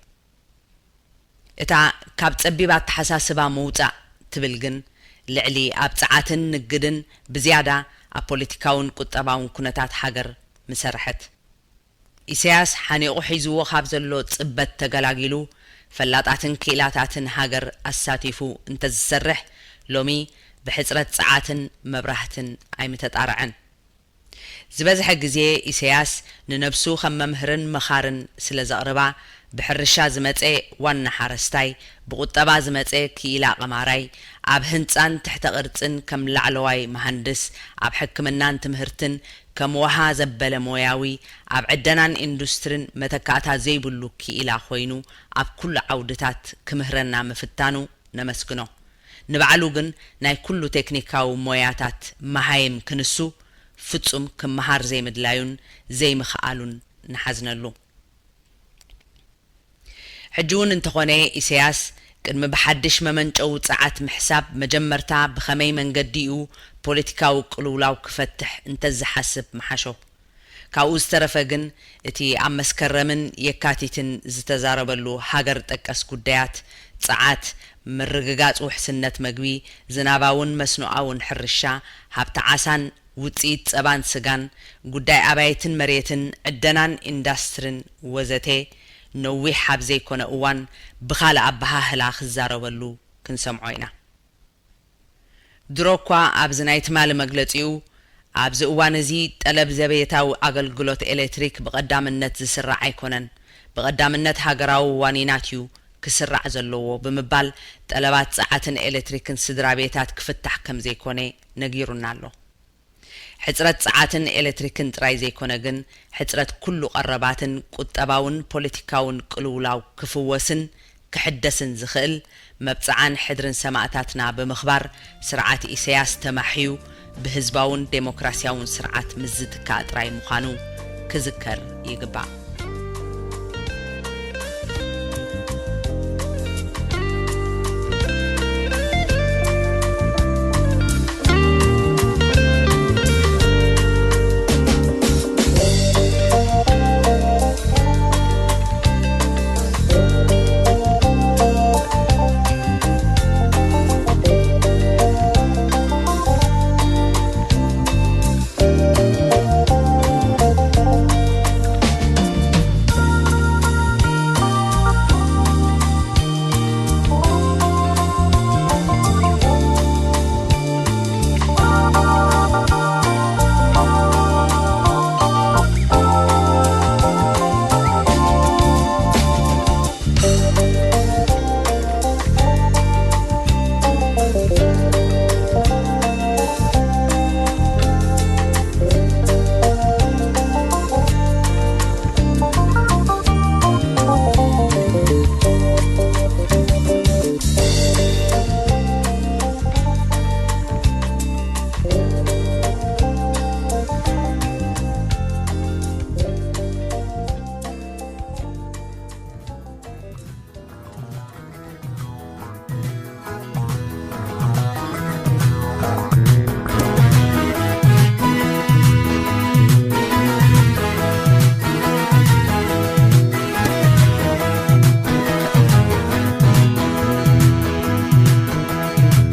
እታ ካብ ጸቢብ ኣተሓሳስባ ምውጻእ ትብል ግን ልዕሊ ኣብ ጸዓትን ንግድን ብዝያዳ ኣብ ፖለቲካውን ቁጠባውን ኩነታት ሃገር ምሰርሐት። ኢሳያስ ሓኒቑ ሒዝዎ ካብ ዘሎ ጽበት ተገላጊሉ፣ ፈላጣትን ክኢላታትን ሃገር ኣሳቲፉ እንተዝሰርሕ፣ ሎሚ ብሕጽረት ጸዓትን መብራህትን ኣይምተጣርዐን። ዝበዝሐ ግዜ ኢሰያስ ንነብሱ ከም መምህርን መኻርን ስለ ዘቕርባ፣ ብሕርሻ ዝመጸ ዋና ሓረስታይ፣ ብቁጠባ ዝመጸ ክኢላ ቀማራይ፣ ኣብ ህንጻን ትሕተ ቅርጽን ከም ላዕለዋይ መሃንድስ፣ ኣብ ሕክምናን ትምህርትን ከም ወሃ ዘበለ ሞያዊ፣ ኣብ ዕደናን ኢንዱስትሪን መተካእታ ዘይብሉ ክኢላ ኮይኑ ኣብ ኩሉ ዓውድታት ክምህረና ምፍታኑ ነመስግኖ። ንባዕሉ ግን ናይ ኩሉ ቴክኒካዊ ሞያታት መሃይም ክንሱ ፍጹም ክመሃር ዘይምድላዩን ዘይምኽኣሉን ንሓዝነሉ። ሕጂ እውን እንተኾነ ኢሰያስ ቅድሚ ብሓድሽ መመንጨዊ ጸዓት ምሕሳብ መጀመርታ ብኸመይ መንገዲ እዩ ፖለቲካዊ ቅልውላው ክፈትሕ እንተዝሓስብ ምሓሾ። ካብኡ ዝተረፈ ግን እቲ ኣብ መስከረምን የካቲትን ዝተዛረበሉ ሃገር ጠቀስ ጉዳያት ጸዓት፣ ምርግጋጽ ውሕስነት መግቢ፣ ዝናባውን መስኖኣውን ሕርሻ፣ ሃብቲ ዓሳን ውጽኢት ጸባን ስጋን፣ ጉዳይ ኣባይትን መሬትን፣ ዕደናን ኢንዳስትሪን ወዘተ ነዊሕ ኣብ ዘይኮነ እዋን ብኻልእ ኣበሃህላ ክዛረበሉ ክንሰምዖ ኢና። ድሮ እኳ ኣብዚ ናይ ትማሊ መግለጺኡ፣ ኣብዚ እዋን እዚ ጠለብ ዘቤታዊ ኣገልግሎት ኤሌክትሪክ ብቐዳምነት ዝስራዕ ኣይኮነን፣ ብቐዳምነት ሃገራዊ ዋኒናት እዩ ክስራዕ ዘለዎ ብምባል፣ ጠለባት ጸዓትን ኤሌክትሪክን ስድራ ቤታት ክፍታሕ ከም ዘይኮነ ነጊሩና ኣሎ። ሕጽረት ጸዓትን ኤሌክትሪክን ጥራይ ዘይኮነ ግን፣ ሕጽረት ኩሉ ቀረባትን ቁጠባውን ፖለቲካውን ቅልውላው ክፍወስን ክሕደስን ዝኽእል፣ መብጽዓን ሕድርን ሰማእታትና ብምኽባር፣ ስርዓት ኢሰያስ ተማሕዩ ብህዝባውን ዴሞክራሲያውን ስርዓት ምስ ዝትካእ ጥራይ ምዃኑ ክዝከር ይግባእ።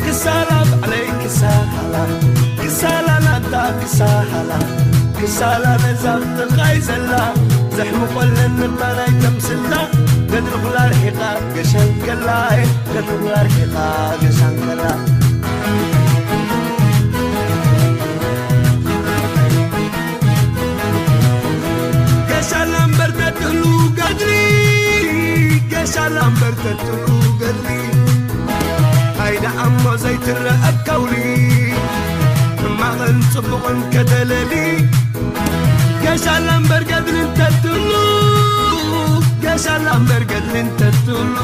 ክሳላ ባዕለይ ክሳላ፣ ክሳላ ናታ ክሳላ፣ ክሳላ ነዛ ብጥቓይ ዘላ፣ ዘሕምቖለን እባ ናይ ተምስላ፣ ገድሊ ኩላ ርሒቓ ገሻን ከላ፣ ገድሊ ኩላ ርሒቓ ገሻን ከላ። ገሻላ እምበር ተትህሉ ገድሊ፣ ገሻላ እምበር ተትህሉ ገድሊ፣ ኣይዳ እሞ ዘይትረአ ከውሊ፣ ሕማቕን ጽቡቕን ከተለሊ፣ ገሻላ እምበር ገድሊ እንተትህሉ፣ ገሻላ እምበር ገድሊ እንተትህሉ፣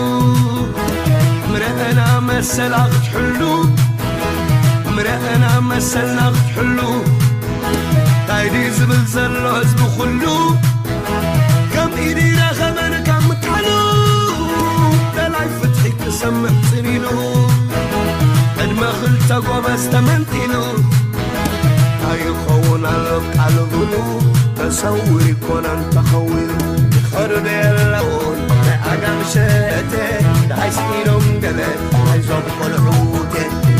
ምረአና መሰላ ክትሕሉ፣ ምረአና መሰልና ክትሕሉ፣ ታይ ድዩ ዝብል ዘሎ ህዝቢ ኩሉ፣ ከም ኢድ ይረኸበን ካብ ምካኑ፣ ደላይ ፍትሒ ክሰምዕ ጽን ኢሉ፣ ዕድመ ክልተ ጎበዝ ተመንጢሉ፣ ኣይኸውን ኣሎ ቃል ብሉ፣ ተሰዊሩ ይኮነን ተኸዊሉ፣ ይኸዱ ዶ የለውን ናይ ዓጋም ሸቴ፣ ደሃይ ስኢኖም ገለ ናይዞም ቆልዑቴ፣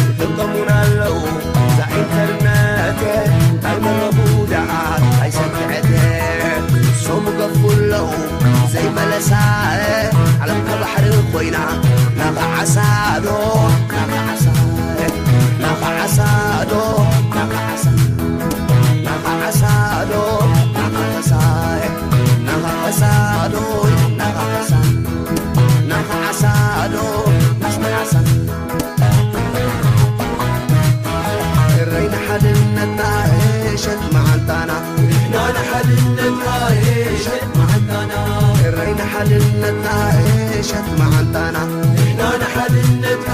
ይጥቀሙና ኣለዉ እዛ ኢንተርነቴ፣ እንታይ መረቡ ደኣ ኣይሰክዐቴ፣ ሶም ገፉ ኣለዉ ዘይመለሳ፣ ዓለም ከባሕሪ ኮይና ናኻ ዓሳ ዶ፣ ናኻ ዓሳ፣ ናኻ ሳዶ ናኻ ዓሳ፣ ናኻ ዓሳ ዶ ናኻ ዓሳ። እረይ ንሓድነትና እሸት መዓንጣና፣ ንሕና ንሓድነትና እሸት መዓንጣና። እረይ ንሓድነትና እሸት መዓንጣና፣ ንሕና ንሓድነትና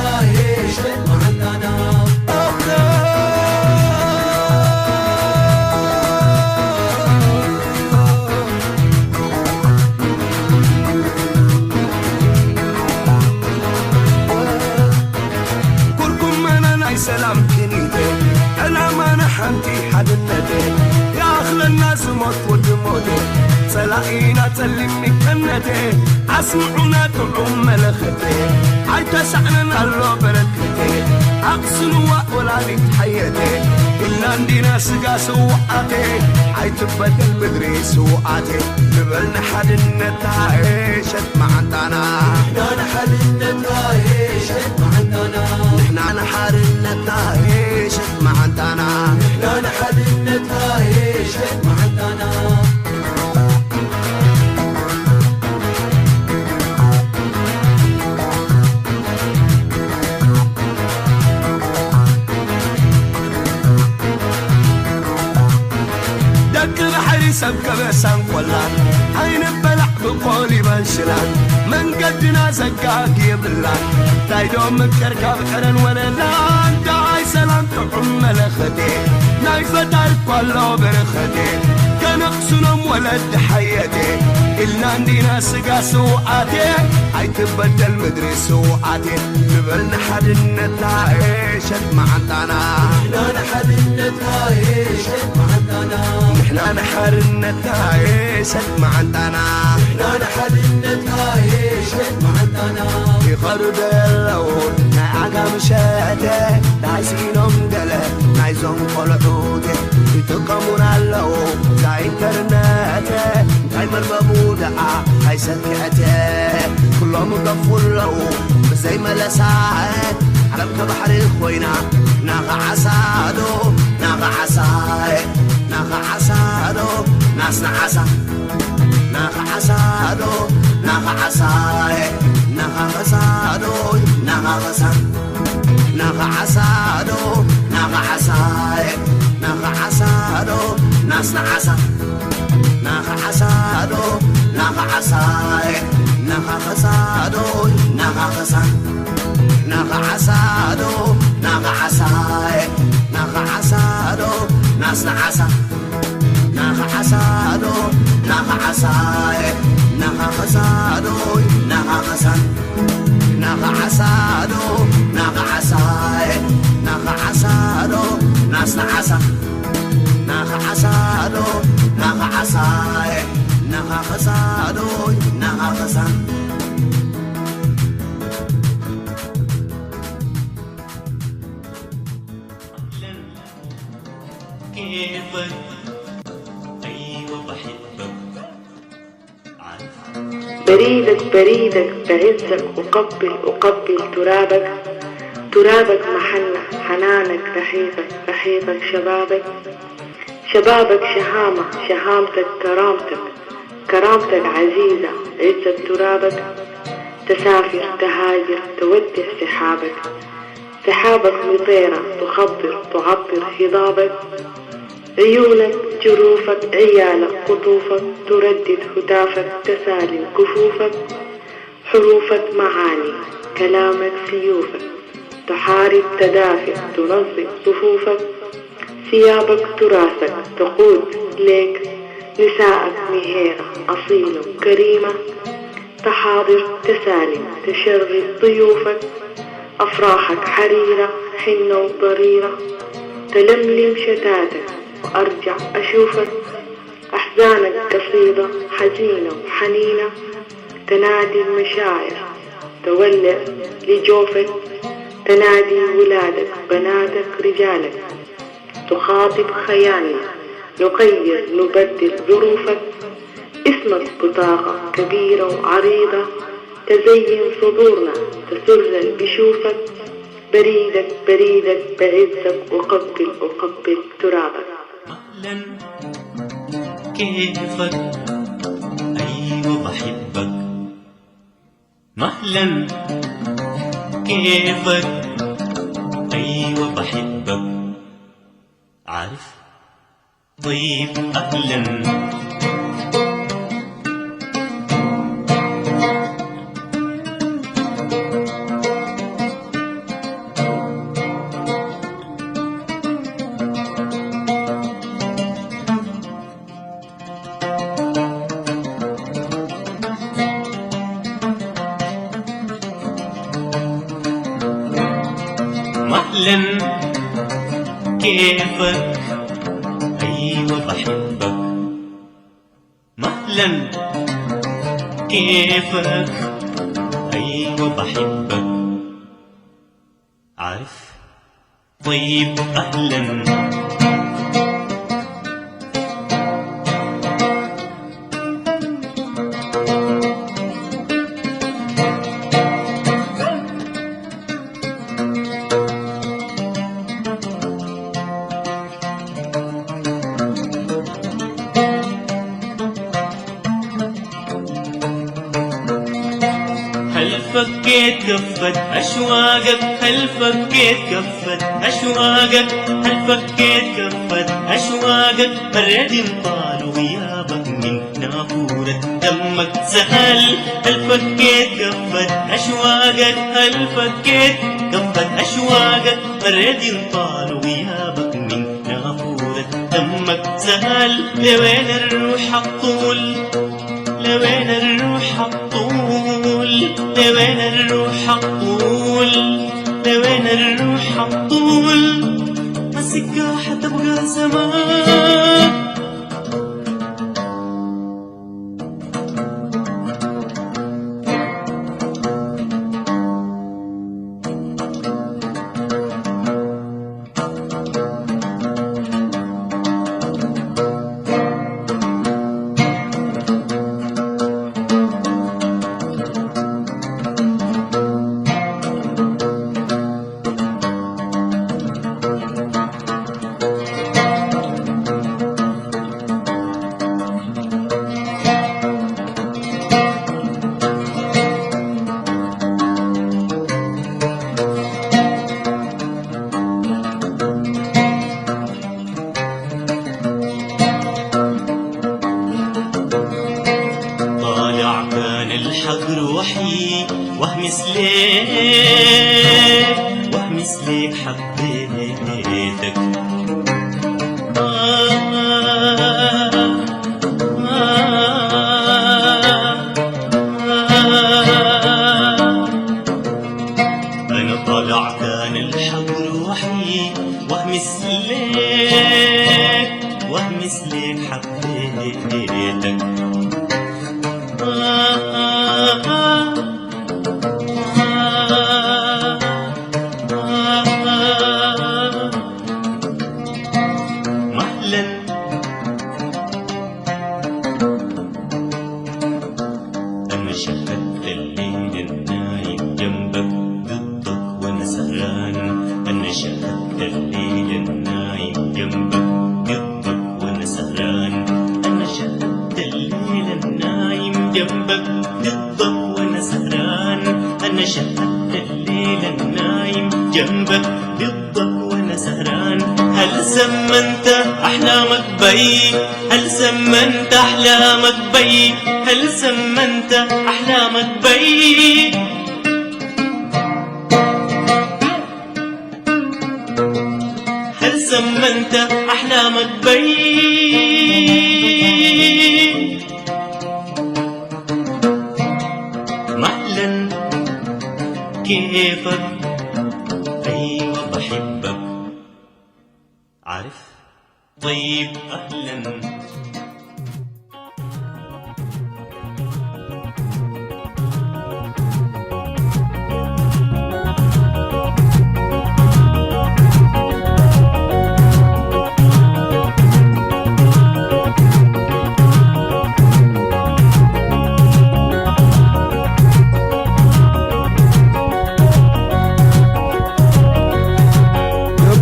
እሸት መዓንጣና። ኩርኩመና ናይ ሰላም ክኒተ፣ ዕላማና ሓንቲ ሓድነተ፣ ይኣኽለና ዝሞት ወዲ ሞተ፣ ጸላኢና ጸሊም ሚቀነተ፣ ኣስምዑና ጥዑም መለኸተ፣ ኣይተሳዕነን ኣሎ በረከተ፣ ኣቕስንዋ ወላዲት ሓየተ፣ ኢልና እንዲና ስጋ ስውኣተ፣ ኣይትበደል ምድሪ ስውኣተ፣ ንበል ንሓድነትና እሸት መዓንጣና። ንሕና ንሓድነትና እሸት መዓንጣና። ንሕና ንሓድነትና እሸት መዓንጣና። ንሕና ንሓድነትና እሸት መዓንጣና። ደቂ ባሕሪ ሰብ ከበሳን ቆላን፣ ኣይንበላዕ ብቆሊባን ሽላን፣ መንገድና ዘጋግ የብላን። እንታይ ዶ ምቅር ካብ ዕረን ወለላን፣ ደዓይ ሰላም ጥዑም መለኸቴ፣ ናይ ፈጣሪ እኳ ኣሎ በረኸቴ፣ ከነቕስኖም ወለዲ ሓየቴ፣ ኢልና እንዲና ስጋ ስውኣቴ፣ ኣይትበደል ምድሪ ስውኣቴ፣ ንበል ንሓድነትና እሸት መዓንጣና። ንሕና ንሓድነትና እሸት መዓንጣና። ንሕና ንሓድነትና እሸት መዓንጣና። ንሕና ንሓድነትና እሸት መዓንጣና። ይኸዱ ዶ ኣለዉ ናይ ዓጋመ ሸተ፣ ናይ ስኢኖም ገለ ናይዞም ቆልዑተ፣ ይጥቀሙና ኣለዉ ናይ ኢንተርነተ፣ እንታይ መርበቡ ደኣ ኣይሰክዐተ፣ ኩሎም ይገፉ ኣለዉ ብዘይ መለሳ። ዓለም ከባሕሪ ኮይና፣ ናኻ ዓሳ ዶ ናኻ ዓሳ፣ ናኻ ዓሳ ዶ ናስና ዓሳ፣ ናኻ ዓሳ ዶ ናኻ ዓሳ፣ ናኻ ዓሳ ዶ ናኻ ዓሳ፣ ናኻ ዓሳ ዶ ናኻ ዓሳ፣ ናኻ ዓሳ ዶ ናስና ዓሳ። ናኻ ዓሳ ዶ ናኻ ዓሳ፣ ናኻ ኸሳ ዶ ናኻ ኸሳ፣ ናኻ ዓሳ ዶ ናኻ ዓሳ፣ ናኻ ዓሳ ዶ ናስና ዓሳ። ናኻ ዓሳ ዶ ናኻ ዓሳ፣ ናኻ ኸሳ ዶ ናኻ ኸሳ፣ ናኻ ዓሳ ዶ ናኻ ዓሳ፣ ናኻ ዓሳ ዶ ናስና ዓሳ። ናኻ ዓሳ ዶ ናኻ ዓሳ፣ ናኻ ኸሳ ዶ ናኻ ኸሳ። بريدك بريدك بعزك، أقبل أقبل ترابك، ترابك محلك، حنانك رحيقك، رحيقك شبابك، شبابك شهامة، شهامتك كرامتك، كرامتك عزيزة، عزك ترابك، تسافر تهاجر تودع سحابك، سحابك مطيرة تخبر تعبر هضابك، عيونك جروفك عيالك قطوفك، تردد هتافك تسالي كفوفك، حروفك معاني كلامك سيوفك، تحارب تدافع تنظم صفوفك، ثيابك تراثك تقود ليك، نساءك مهيرة أصيلة كريمة، تحاضر تسالم تشرف ضيوفك، أفراحك حريرة حنة وضريرة، تلملم شتاتك وأرجع أشوفك، أحزانك قصيدة حزينة وحنينة، تنادي المشاعر تولع لجوفك، تنادي ولادك بناتك رجالك، تخاطب خيالنا، نغير نبدل ظروفك، اسمك بطاقة كبيرة وعريضة، تزين صدورنا، تسرنا بشوفك، بريدك بريدك بعزك أقبل أقبل ترابك. أهلا، كيفك؟ أي مهلا، كيفك؟ أيوة بحبك. عارف؟ طيب، أهلا. مهلا، كيفك؟ أيوة بحبك. مهلا، كيفك؟ أيوة بحبك. عارف؟ طيب، أهلا. هل فكيت كفة أشواقك؟ هل فكيت كفة أشواقك؟ هل فكيت كفة أشواقك؟ برد طال غيابك من نافورة دمك سهل. هل فكيت كفة أشواقك؟ هل فكيت كفة أشواقك؟ برد طال غيابك من نافورة دمك سهل. لوين الروح الطول؟ لوين الروح الطول؟ لوين الروح الطول؟ لوين الروح الطول؟ مسكها حتبقى زمان. طالع كان الحق روحي، وهمس ليك، وهمس ليك حبيتك. أنا طالع كان الحق روحي، وهمس ليك، وهمس ليك حبيتك. مهلا. أنا شهدت الليل النايم جنبك ضدك وأنا سهران. أنا شهدت الليل النايم جنبك ضدك وأنا سهران. أنا شهدت الليل النايم جنبك ضدك وأنا سهران. أنا شهدت الليل النايم جنبك ضدك وأنا سهران. هل سمنت أحلامك بي؟ هل سمنت أحلامك بي؟ هل سمنت أحلامك بي؟ هل سمنت أحلامك بي؟ مهلا، كيفك؟ أيوة بحبك. عارف؟ طيب، أهلا.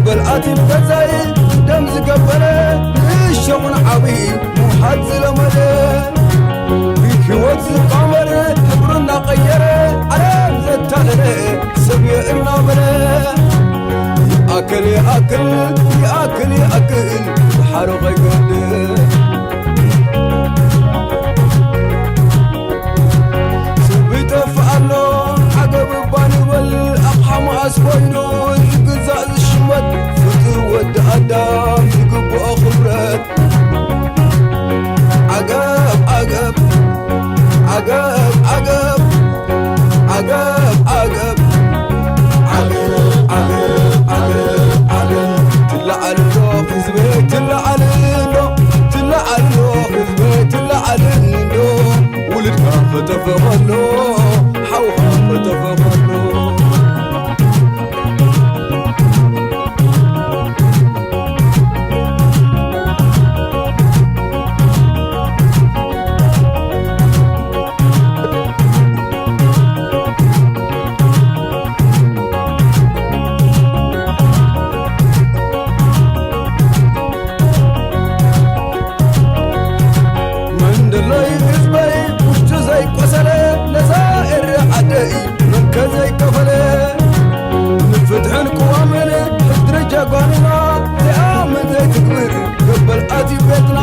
ገበል ኣትዩ ገዛኢ ደም ዝገበረ፣ ንእሽቶ ኹን ዓብዪ ምውሓድ ዝለመደ፣ ብህይወት ዝጣመር ሕብሩ እናቐየረ፣ ይኣክል ይኣክል፣ ድሓሩ ከይገድል። ስብ ይጠፍእ ኣሎ፣ ዓገብ እባ ንበል፣ ኣቕሓ መኣስ ኮይኑ ዝግዛእ ዝሽመት? ፍጡር ወዲ ኣዳም ዝግብኦ ክብረት። ዓገብ፣ ዓገብ፣ ዓገብ፣ ዓገብ፣ ዓገብ፣ ዓገብ፣ ዓገብ፣ ዓገብ፣ ዓገብ፣ ዓገብ። ትለዓል እንዶ ህዝበይ፣ ትለዓል እንዶ፣ ትለዓል እንዶ ህዝበይ፣ ትለዓል እንዶ። ውሉድካ ከተፍእ ከሎ፣ ሓውኻ ከተፍእ ከሎ። መንደለይ ህዝበይ ውሽጡ ዘይቆሰለ፣ ነዛ ኤረ ዓደይ መንከ ዘይከፈለ። ንፍትሕን ቅዋምን ሕድሪ ጀጋኑና፣ ዘይኣምን ዘይትግብር ገበል ኣትዩ ቤትና።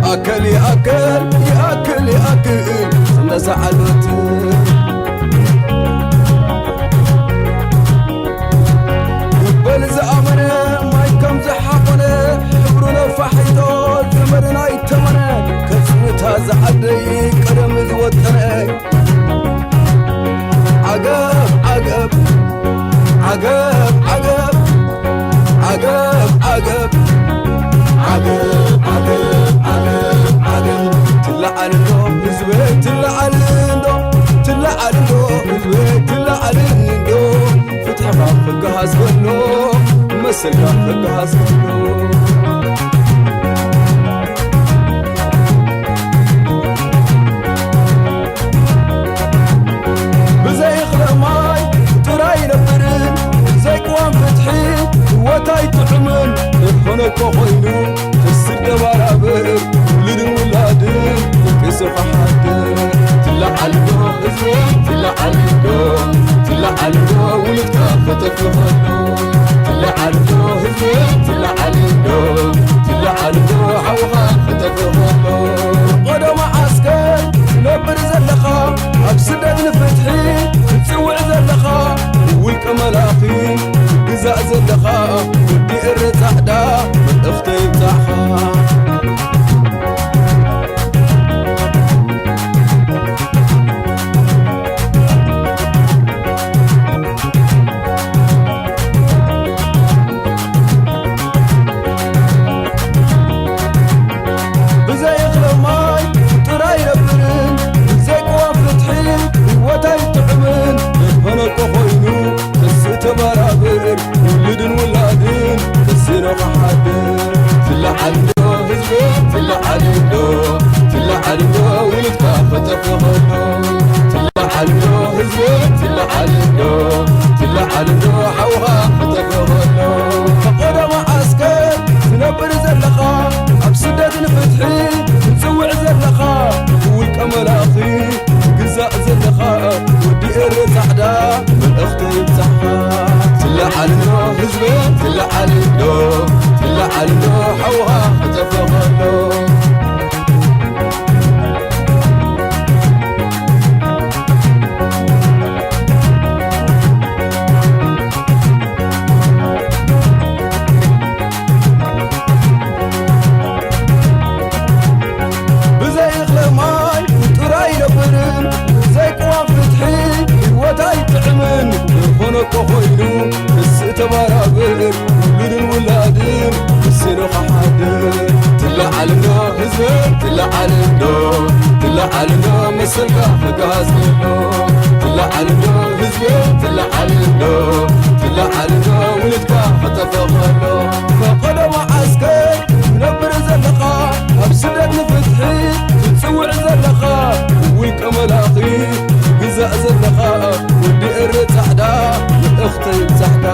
ይኣክል ይኣክል ይኣክል ይኣክል፣ ስለ ዝዓለት ይበል ዝኣመነ፣ ማይ ከም ዝሓቆነ፣ ሕብሩ ነፋሒቶ ዘመድና ይተመነ። ከጽንታ ዝዓደይ ቀደም ዝወጠነ። ዓገብ ዓገብ ዓገብ ዓገብ ዓገብ ዓገብ ዓገብ ዓገብ ዓገብ ዓገብ። ትለዓል እንዶ ህዝበይ፣ ትለዓል እንዶ፣ ትለዓል እንዶ ህዝበይ፣ ትለዓል እንዶ። ፍትሕኻ ክገሃስ ከሎ፣ መሰልካ ክገሃስ ከሎ። ብዘይ እኽለ ማይ ፍጡር ኣይነብርን፣ ብዘይ ቅዋም ፍትሒ ህይወት ኣይጥዕምን። እንተኾነ እኮ ኮይኑ፣ ክስር ደባራብር ውሉድን ውላድን ደቂሱ ክሓድር። ትለዓል ዶ ህዝቢ፣ ትለዓል ዶ፣ ትለዓል ዶ ውሉድካ ከተፍሪ ከሎ። ትለዓል ዶ ህዝቢ፣ ትለዓል ዶ፣ ትለዓል ዶ ሓውኻ ከተፍሪ ከሎ። ቀደማ ዓስከር ትነብር ዘለኻ፣ ኣብ ስደት ንፍትሒ ትጽውዕ ዘለኻ፣ ውልቀ መላኺ ትግዛእ ዘለኻ፣ ወዲ ኤረ ጻዕዳ መልእኽተይ ይብጻሕኻ። ብዘይ እኽለ ማይ ፍጡር ኣይነብርን፣ ብዘይ ቅዋም ፍትሒ ህይወት ኣይጥዕምን። እንተኾነ እኮ ኮይኑ፣ ተስእ ተበራብር፣ ውሉድን ውላድን ከሲሩ ክሓድር። ትለዓል እንዶ ህዝቢ፣ ትለዓል እንዶ፣ ትለዓል እንዶ ውሉድካ ክጠፍእ ከሎ። ትለዓል እንዶ ህዝቢ፣ ትለዓል እንዶ፣ ትለዓል እንዶ ሓውኻ ክጠፍእ ከሎ። ፈቐዶ መዓስከር ትነብር ዘለኻ፣ ኣብ ስደት ንፍትሒ ትጽውዕ ዘለኻ፣ ብውልቀ መላኺ ትግዛእ ዘለኻ፣ ወዲ ኤረ ጻዕዳ መልእኽቲ ይብጻሕኻ። ትለዓል እንዶ ህዝቢ፣ ትለዓል እንዶ፣ ትለዓል እንዶ ሓውኻ ክጠፍእ ከሎ። ብዘይ እኽለ ማይ ፍጡር ኣይነብርን፣ ብዘይ ቅዋም ፍትሒ ህይወት ኣይጥዕምን። ዝኾነ እኮ ኮይኑ፣ ንስእ ተባራብር፣ ውሉድን ውላድን ከሲሩ ክሓድር። ትለዓል እንዶ ህዝቢ፣ ትለዓል እንዶ፣ ትለዓል እንዶ መሰልካ ክጋዝ ከሎ። ትለዓል እንዶ ህዝቢ፣ ትለዓል እንዶ፣ ትለዓል እንዶ ውሉድካ ክጠፍእ ከሎ። ፈቐዶ መዓስከር ትነብር ዘለኻ፣ ኣብ ስደት ንፍትሒ ትጽውዕ ዘለኻ፣ ውልቀ መላኺ ትግዛእ ዘለኻ፣ ወዲ ኤረ ጻዕዳ መልእኽተይ ይብጻሕካ።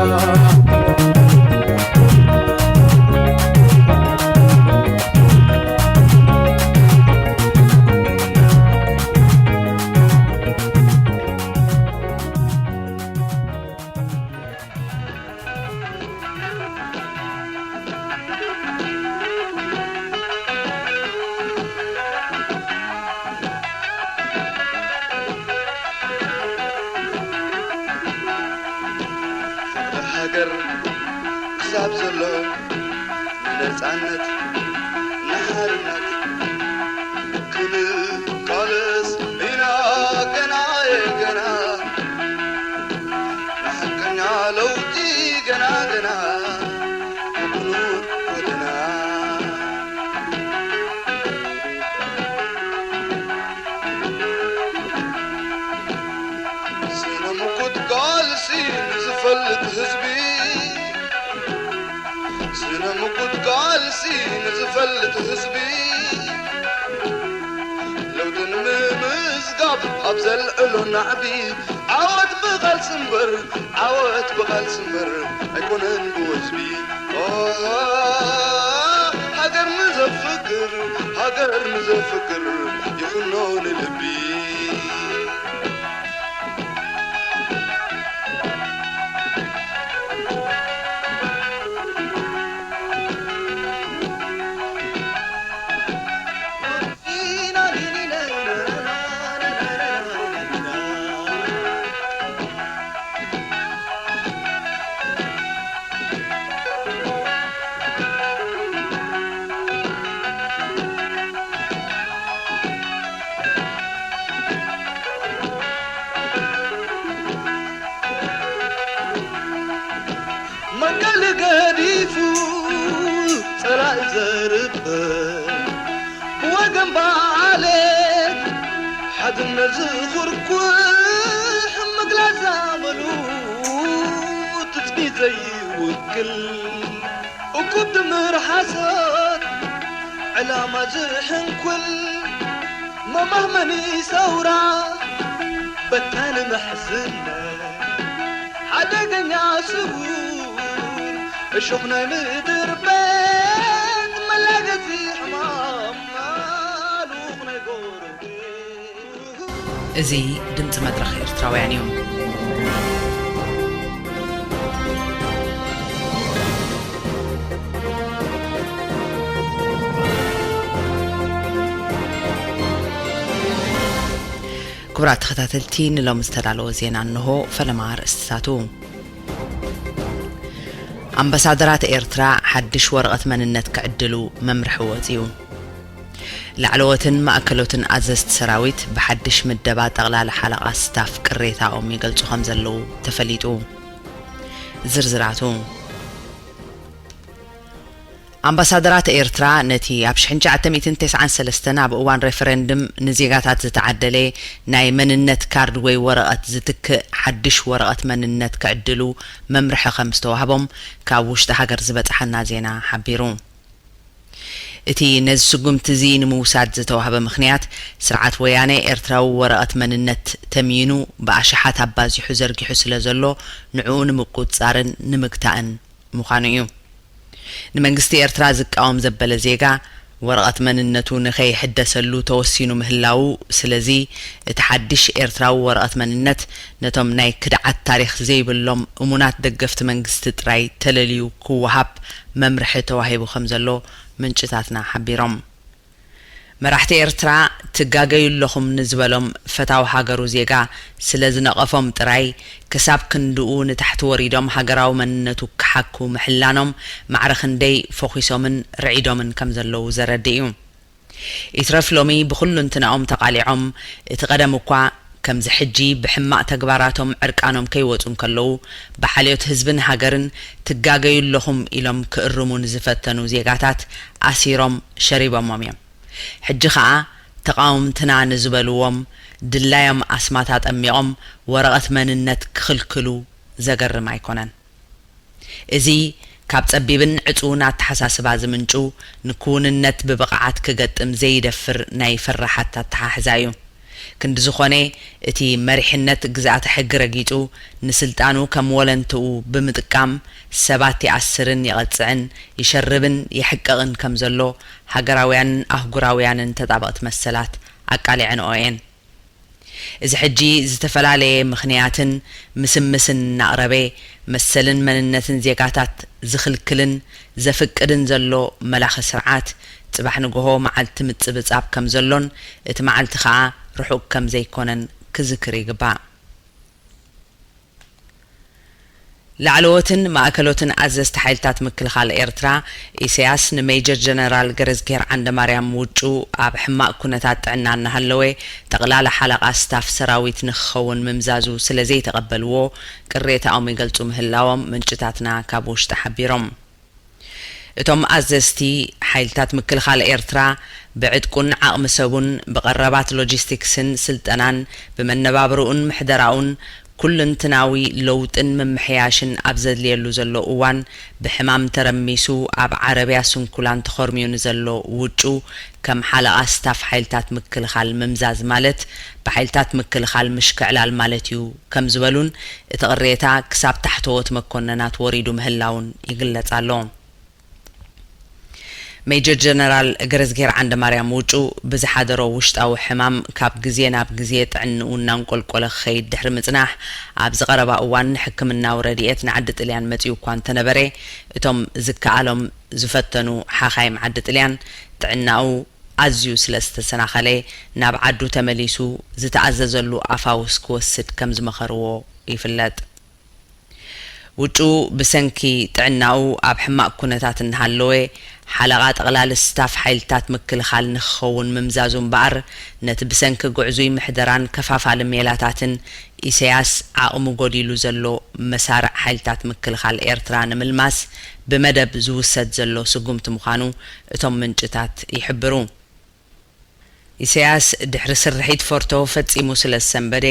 ክሳብ ዘሎ ንነጻነት ንሓርነት ክንቃለስ ኢና ገና ገና ንሓቀኛ ለውጢ ገና ገና ንብሉር ወገና። ስነ ምጉት ቃልሲ ንዝፈልጥ ህዝቢ፣ ስነ ምጉት ቃልሲ ንዝፈልጥ ህዝቢ፣ ለውጢ ንምምዝጋብ ኣብ ዘልዕሎ ናዕቢ፣ ዓወት ብቓልሲ እምበር፣ ዓወት ብቓልሲ እምበር ኣይኮነን ብወዝቢ። ኦ፣ ሃገር ንዘፍቅር፣ ሃገር ንዘፍቅር ይኹኖ ንልቢ። መንቀሊ ገዲፉ ጸላኢ ዘርበ ብወገን ባዕለ ሓድነት ዝኹርኩሕ ምግላጽ ዛመሉ ትጽቢት ዘይውክል እኩብ ድምር ሓሶት ዕላማ ዝሕንኩል መማህመኒ ሰውራ በታኒ መሕዝነት ሓደገኛ ስውር እሾኽ ናይ ምድር ቤት መላገጺ ሕማም ማሉኽ ናይ ጎረቤት። እዚ ድምጺ መድረኽ ኤርትራውያን እዩ። ክቡራት ተኸታተልቲ፣ ንሎሚ ዝተዳለወ ዜና እንሆ። ፈለማ ኣርእስትታቱ። ኣምባሳደራት ኤርትራ ሓድሽ ወረቐት መንነት ክዕድሉ መምርሒ ወጺኡ። ላዕለዎትን ማእከሎትን ኣዘዝቲ ሰራዊት ብሓድሽ ምደባ ጠቕላሊ ሓለቓ ስታፍ ቅሬታኦም ይገልጹ ከም ዘለዉ ተፈሊጡ። ዝርዝራቱ። ኣምባሳደራት ኤርትራ ነቲ ኣብ ሽሕን ትሽዓተ ሚእትን ተስዓን ሰለስተን ኣብ እዋን ሬፈረንድም ንዜጋታት ዝተዓደለ ናይ መንነት ካርድ ወይ ወረቐት ዝትክእ ሓድሽ ወረቐት መንነት ክዕድሉ መምርሒ ከም ዝተዋህቦም ካብ ውሽጢ ሃገር ዝበጽሓና ዜና ሓቢሩ። እቲ ነዚ ስጉምቲ እዚ ንምውሳድ ዝተዋህበ ምኽንያት፣ ስርዓት ወያነ ኤርትራዊ ወረቐት መንነት ተምይኑ ብኣሽሓት ኣባዚሑ ዘርጊሑ ስለ ዘሎ፣ ንዕኡ ንምቁጽጻርን ንምግታእን ምዃኑ እዩ። ንመንግስቲ ኤርትራ ዝቃወም ዘበለ ዜጋ፣ ወረቐት መንነቱ ንኸይሕደሰሉ ተወሲኑ ምህላዉ፣ ስለዚ እቲ ሓድሽ ኤርትራዊ ወረቐት መንነት ነቶም ናይ ክድዓት ታሪኽ ዘይብሎም እሙናት ደገፍቲ መንግስቲ ጥራይ ተለልዩ ክወሃብ መምርሒ ተዋሂቡ ከም ዘሎ ምንጭታትና ሓቢሮም። መራሕቲ ኤርትራ ትጋገዩ ኣለኹም ንዝበሎም ፈታዊ ሃገሩ ዜጋ ስለ ዝነቐፎም ጥራይ ክሳብ ክንድኡ ንታሕቲ ወሪዶም ሃገራዊ መንነቱ ክሓኩ ምሕላኖም ማዕረ ክንደይ ፈኺሶምን ርዒዶምን ከም ዘለዉ ዘረድእ እዩ። ይትረፍ ሎሚ ብኹሉ እንትናኦም ተቓሊዖም፣ እቲ ቀደም እኳ ከምዚ ሕጂ ብሕማቕ ተግባራቶም ዕርቃኖም ከይወጹ እንከለዉ፣ ብሓልዮት ህዝብን ሃገርን ትጋገዩ ኣለኹም ኢሎም ክእርሙ ንዝፈተኑ ዜጋታት ኣሲሮም ሸሪቦሞም እዮም። ሕጂ ኸኣ ተቓወምትና ንዝበልዎም ድላዮም ኣስማት ኣጠሚቖም ወረቐት መንነት ክኽልክሉ ዘገርም ኣይኮነን። እዚ ካብ ጸቢብን ዕጹውን ኣተሓሳስባ ዝምንጩ፣ ንክውንነት ብብቕዓት ክገጥም ዘይደፍር ናይ ፈራሓት ኣተሓሕዛ እዩ። ክንዲ ዝኾነ፣ እቲ መሪሕነት ግዝኣተ ሕጊ ረጊጹ፣ ንስልጣኑ ከም ወለንትኡ ብምጥቃም፣ ሰባት ይኣስርን ይቐጽዕን፣ ይሸርብን የሕቅቕን ከም ዘሎ፣ ሃገራውያንን ኣህጉራውያንን ተጣበቕቲ መሰላት ኣቃሊዐንኦ እየን። እዚ ሕጂ ዝተፈላለየ ምኽንያትን ምስምስን እናቕረበ፣ መሰልን መንነትን ዜጋታት ዝኽልክልን ዘፍቅድን ዘሎ መላኺ ስርዓት፣ ጽባሕ ንግሆ መዓልቲ ምጽብጻብ ከም ዘሎን፣ እቲ መዓልቲ ኸኣ ርሑቕ ከም ዘይኮነን ክዝክር ይግባእ። ላዕለዎትን ማእከሎትን ኣዘዝቲ ሓይልታት ምክልኻል ኤርትራ፣ ኢሳያስ ንሜጀር ጀነራል ገረዝጌር ዓንደማርያም ውጩ ኣብ ሕማቕ ኩነታት ጥዕና እናሃለወ፣ ጠቕላላ ሓለቓ ስታፍ ሰራዊት ንክኸውን ምምዛዙ ስለ ዘይተቐበልዎ፣ ቅሬታኦም ይገልጹ ምህላዎም ምንጭታትና ካብ ውሽጢ ሓቢሮም። እቶም ኣዘዝቲ ሓይልታት ምክልኻል ኤርትራ፣ ብዕጥቁን ዓቕሚ ሰቡን፣ ብቐረባት ሎጂስቲክስን ስልጠናን፣ ብመነባብርኡን ምሕደራኡን፣ ኩልንትናዊ ለውጥን ምምሕያሽን ኣብ ዘድልየሉ ዘሎ እዋን፣ ብሕማም ተረሚሱ ኣብ ዓረብያ ስንኩላን ተኾርምዩ ንዘሎ ውጩ፣ ከም ሓለቓ ስታፍ ሓይልታት ምክልኻል ምምዛዝ ማለት፣ ብሓይልታት ምክልኻል ምሽክዕላል ማለት እዩ ከም ዝበሉን፣ እቲ ቅሬታ ክሳብ ታሕተዎት መኮነናት ወሪዱ ምህላውን ይግለጽ ኣሎ። ሜጀር ጀነራል ገረዝጌር ዓንደማርያም ውጩ ብዝሓደሮ ውሽጣዊ ሕማም ካብ ግዜ ናብ ግዜ ጥዕንኡ እናንቆልቆለ ክኸይድ ድሕሪ ምጽናሕ፣ ኣብዚ ቀረባ እዋን ንሕክምናዊ ረድኤት ንዓዲ ጥልያን መጺኡ እኳ እንተነበረ፣ እቶም ዝከኣሎም ዝፈተኑ ሓኻይም ዓዲ ጥልያን ጥዕናኡ ኣዝዩ ስለ ዝተሰናኸለ፣ ናብ ዓዱ ተመሊሱ ዝተኣዘዘሉ ኣፋውስ ክወስድ ከም ዝመኸርዎ ይፍለጥ። ውጩ ብሰንኪ ጥዕናኡ ኣብ ሕማቕ ኩነታት እናሃለወ፣ ሓለቓ ጠቕላሊ ስታፍ ሓይልታት ምክልኻል ንክኸውን ምምዛዙ እምበኣር፣ ነቲ ብሰንኪ ግዕዙይ ምሕደራን ከፋፋሊ ሜላታትን ኢሳያስ ዓቕሙ ጎዲሉ ዘሎ መሳርዕ ሓይልታት ምክልኻል ኤርትራ ንምልማስ ብመደብ ዝውሰድ ዘሎ ስጉምቲ ምዃኑ እቶም ምንጭታት ይሕብሩ። ኢሳያስ ድሕሪ ስርሒት ፎርቶ ፈጺሙ ስለ ዝሰንበደ፣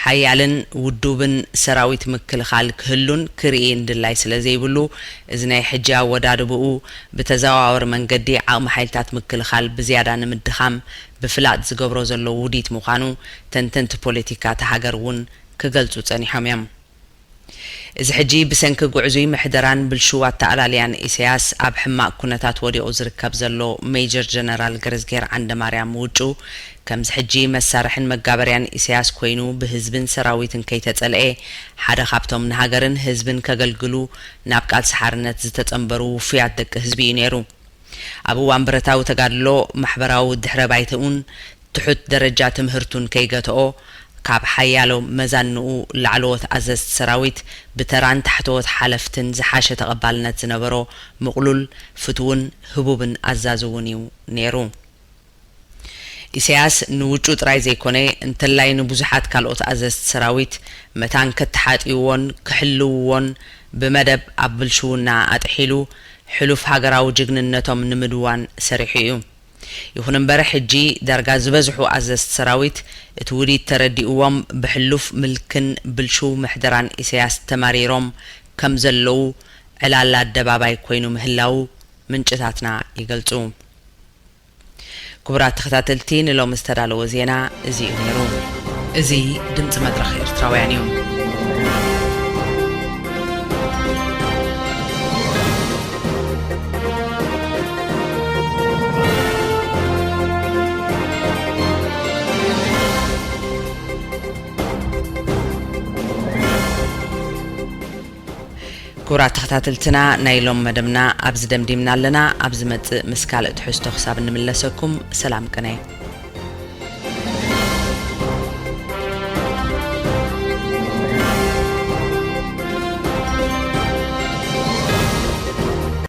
ሓያልን ውዱብን ሰራዊት ምክልኻል ክህሉን ክርእይን ድላይ ስለ ዘይብሉ፣ እዚ ናይ ሕጂ ኣወዳድብኡ ብተዘዋዋሪ መንገዲ ዓቕሚ ሓይልታት ምክልኻል ብዝያዳ ንምድኻም ብፍላጥ ዝገብሮ ዘሎ ውዲት ምዃኑ ተንተንቲ ፖለቲካ እታ ሃገር እውን ክገልጹ ጸኒሖም እዮም። እዚ ሕጂ ብሰንኪ ግዕዙይ ምሕደራን ብልሽው ኣተኣላልያን ኢሳያስ ኣብ ሕማቕ ኩነታት ወዲቑ ዝርከብ ዘሎ ሜጀር ጀነራል ገረዝጌር ዓንደማርያም ውጩ፣ ከምዚ ሕጂ መሳርሕን መጋበርያን ኢሳያስ ኮይኑ ብህዝብን ሰራዊትን ከይተጸልኤ፣ ሓደ ካብቶም ንሃገርን ህዝብን ከገልግሉ ናብ ቃልሲ ሓርነት ዝተጸንበሩ ውፉያት ደቂ ህዝቢ እዩ ነይሩ። ኣብ እዋን ብረታዊ ተጋድሎ፣ ማሕበራዊ ድሕረ ባይትኡን ትሑት ደረጃ ትምህርቱን ከይገትኦ፣ ካብ ሓያሎ መዛንኡ ላዕለዎት ኣዘዝቲ ሰራዊት ብተራን ታሕተዎት ሓለፍትን ዝሓሸ ተቐባልነት ዝነበሮ ምቕሉል፣ ፍትውን ህቡብን ኣዛዚ እውን እዩ ነይሩ። ኢሳያስ ንውጩ ጥራይ ዘይኮነ፣ እንተላይ ንብዙሓት ካልኦት ኣዘዝቲ ሰራዊት መታን ከተሓጥይዎን ክሕልውዎን ብመደብ ኣብ ብልሽውና ኣጥሒሉ፣ ሕሉፍ ሃገራዊ ጅግንነቶም ንምድዋን ሰሪሑ እዩ። ይኹን እምበር፣ ሕጂ ዳርጋ ዝበዝሑ ኣዘዝቲ ሰራዊት እቲ ውዲት ተረዲእዎም፣ ብሕሉፍ ምልክን ብልሽው ምሕደራን ኢሳያስ ተማሪሮም ከም ዘለዉ ዕላል ኣደባባይ ኮይኑ ምህላዉ ምንጭታትና ይገልጹ። ክቡራት ተኸታተልቲ፣ ንሎሚ ዝተዳለወ ዜና እዚ እዩ ነይሩ። እዚ ድምፂ መድረኽ ኤርትራውያን እዩ። ክቡራት ተኸታተልትና፣ ናይ ሎም መደብና ኣብዚ ደምዲምና ኣለና። ኣብ ዝመጽእ ምስ ካልእ ትሕዝቶ ክሳብ እንምለሰኩም፣ ሰላም ቅነ።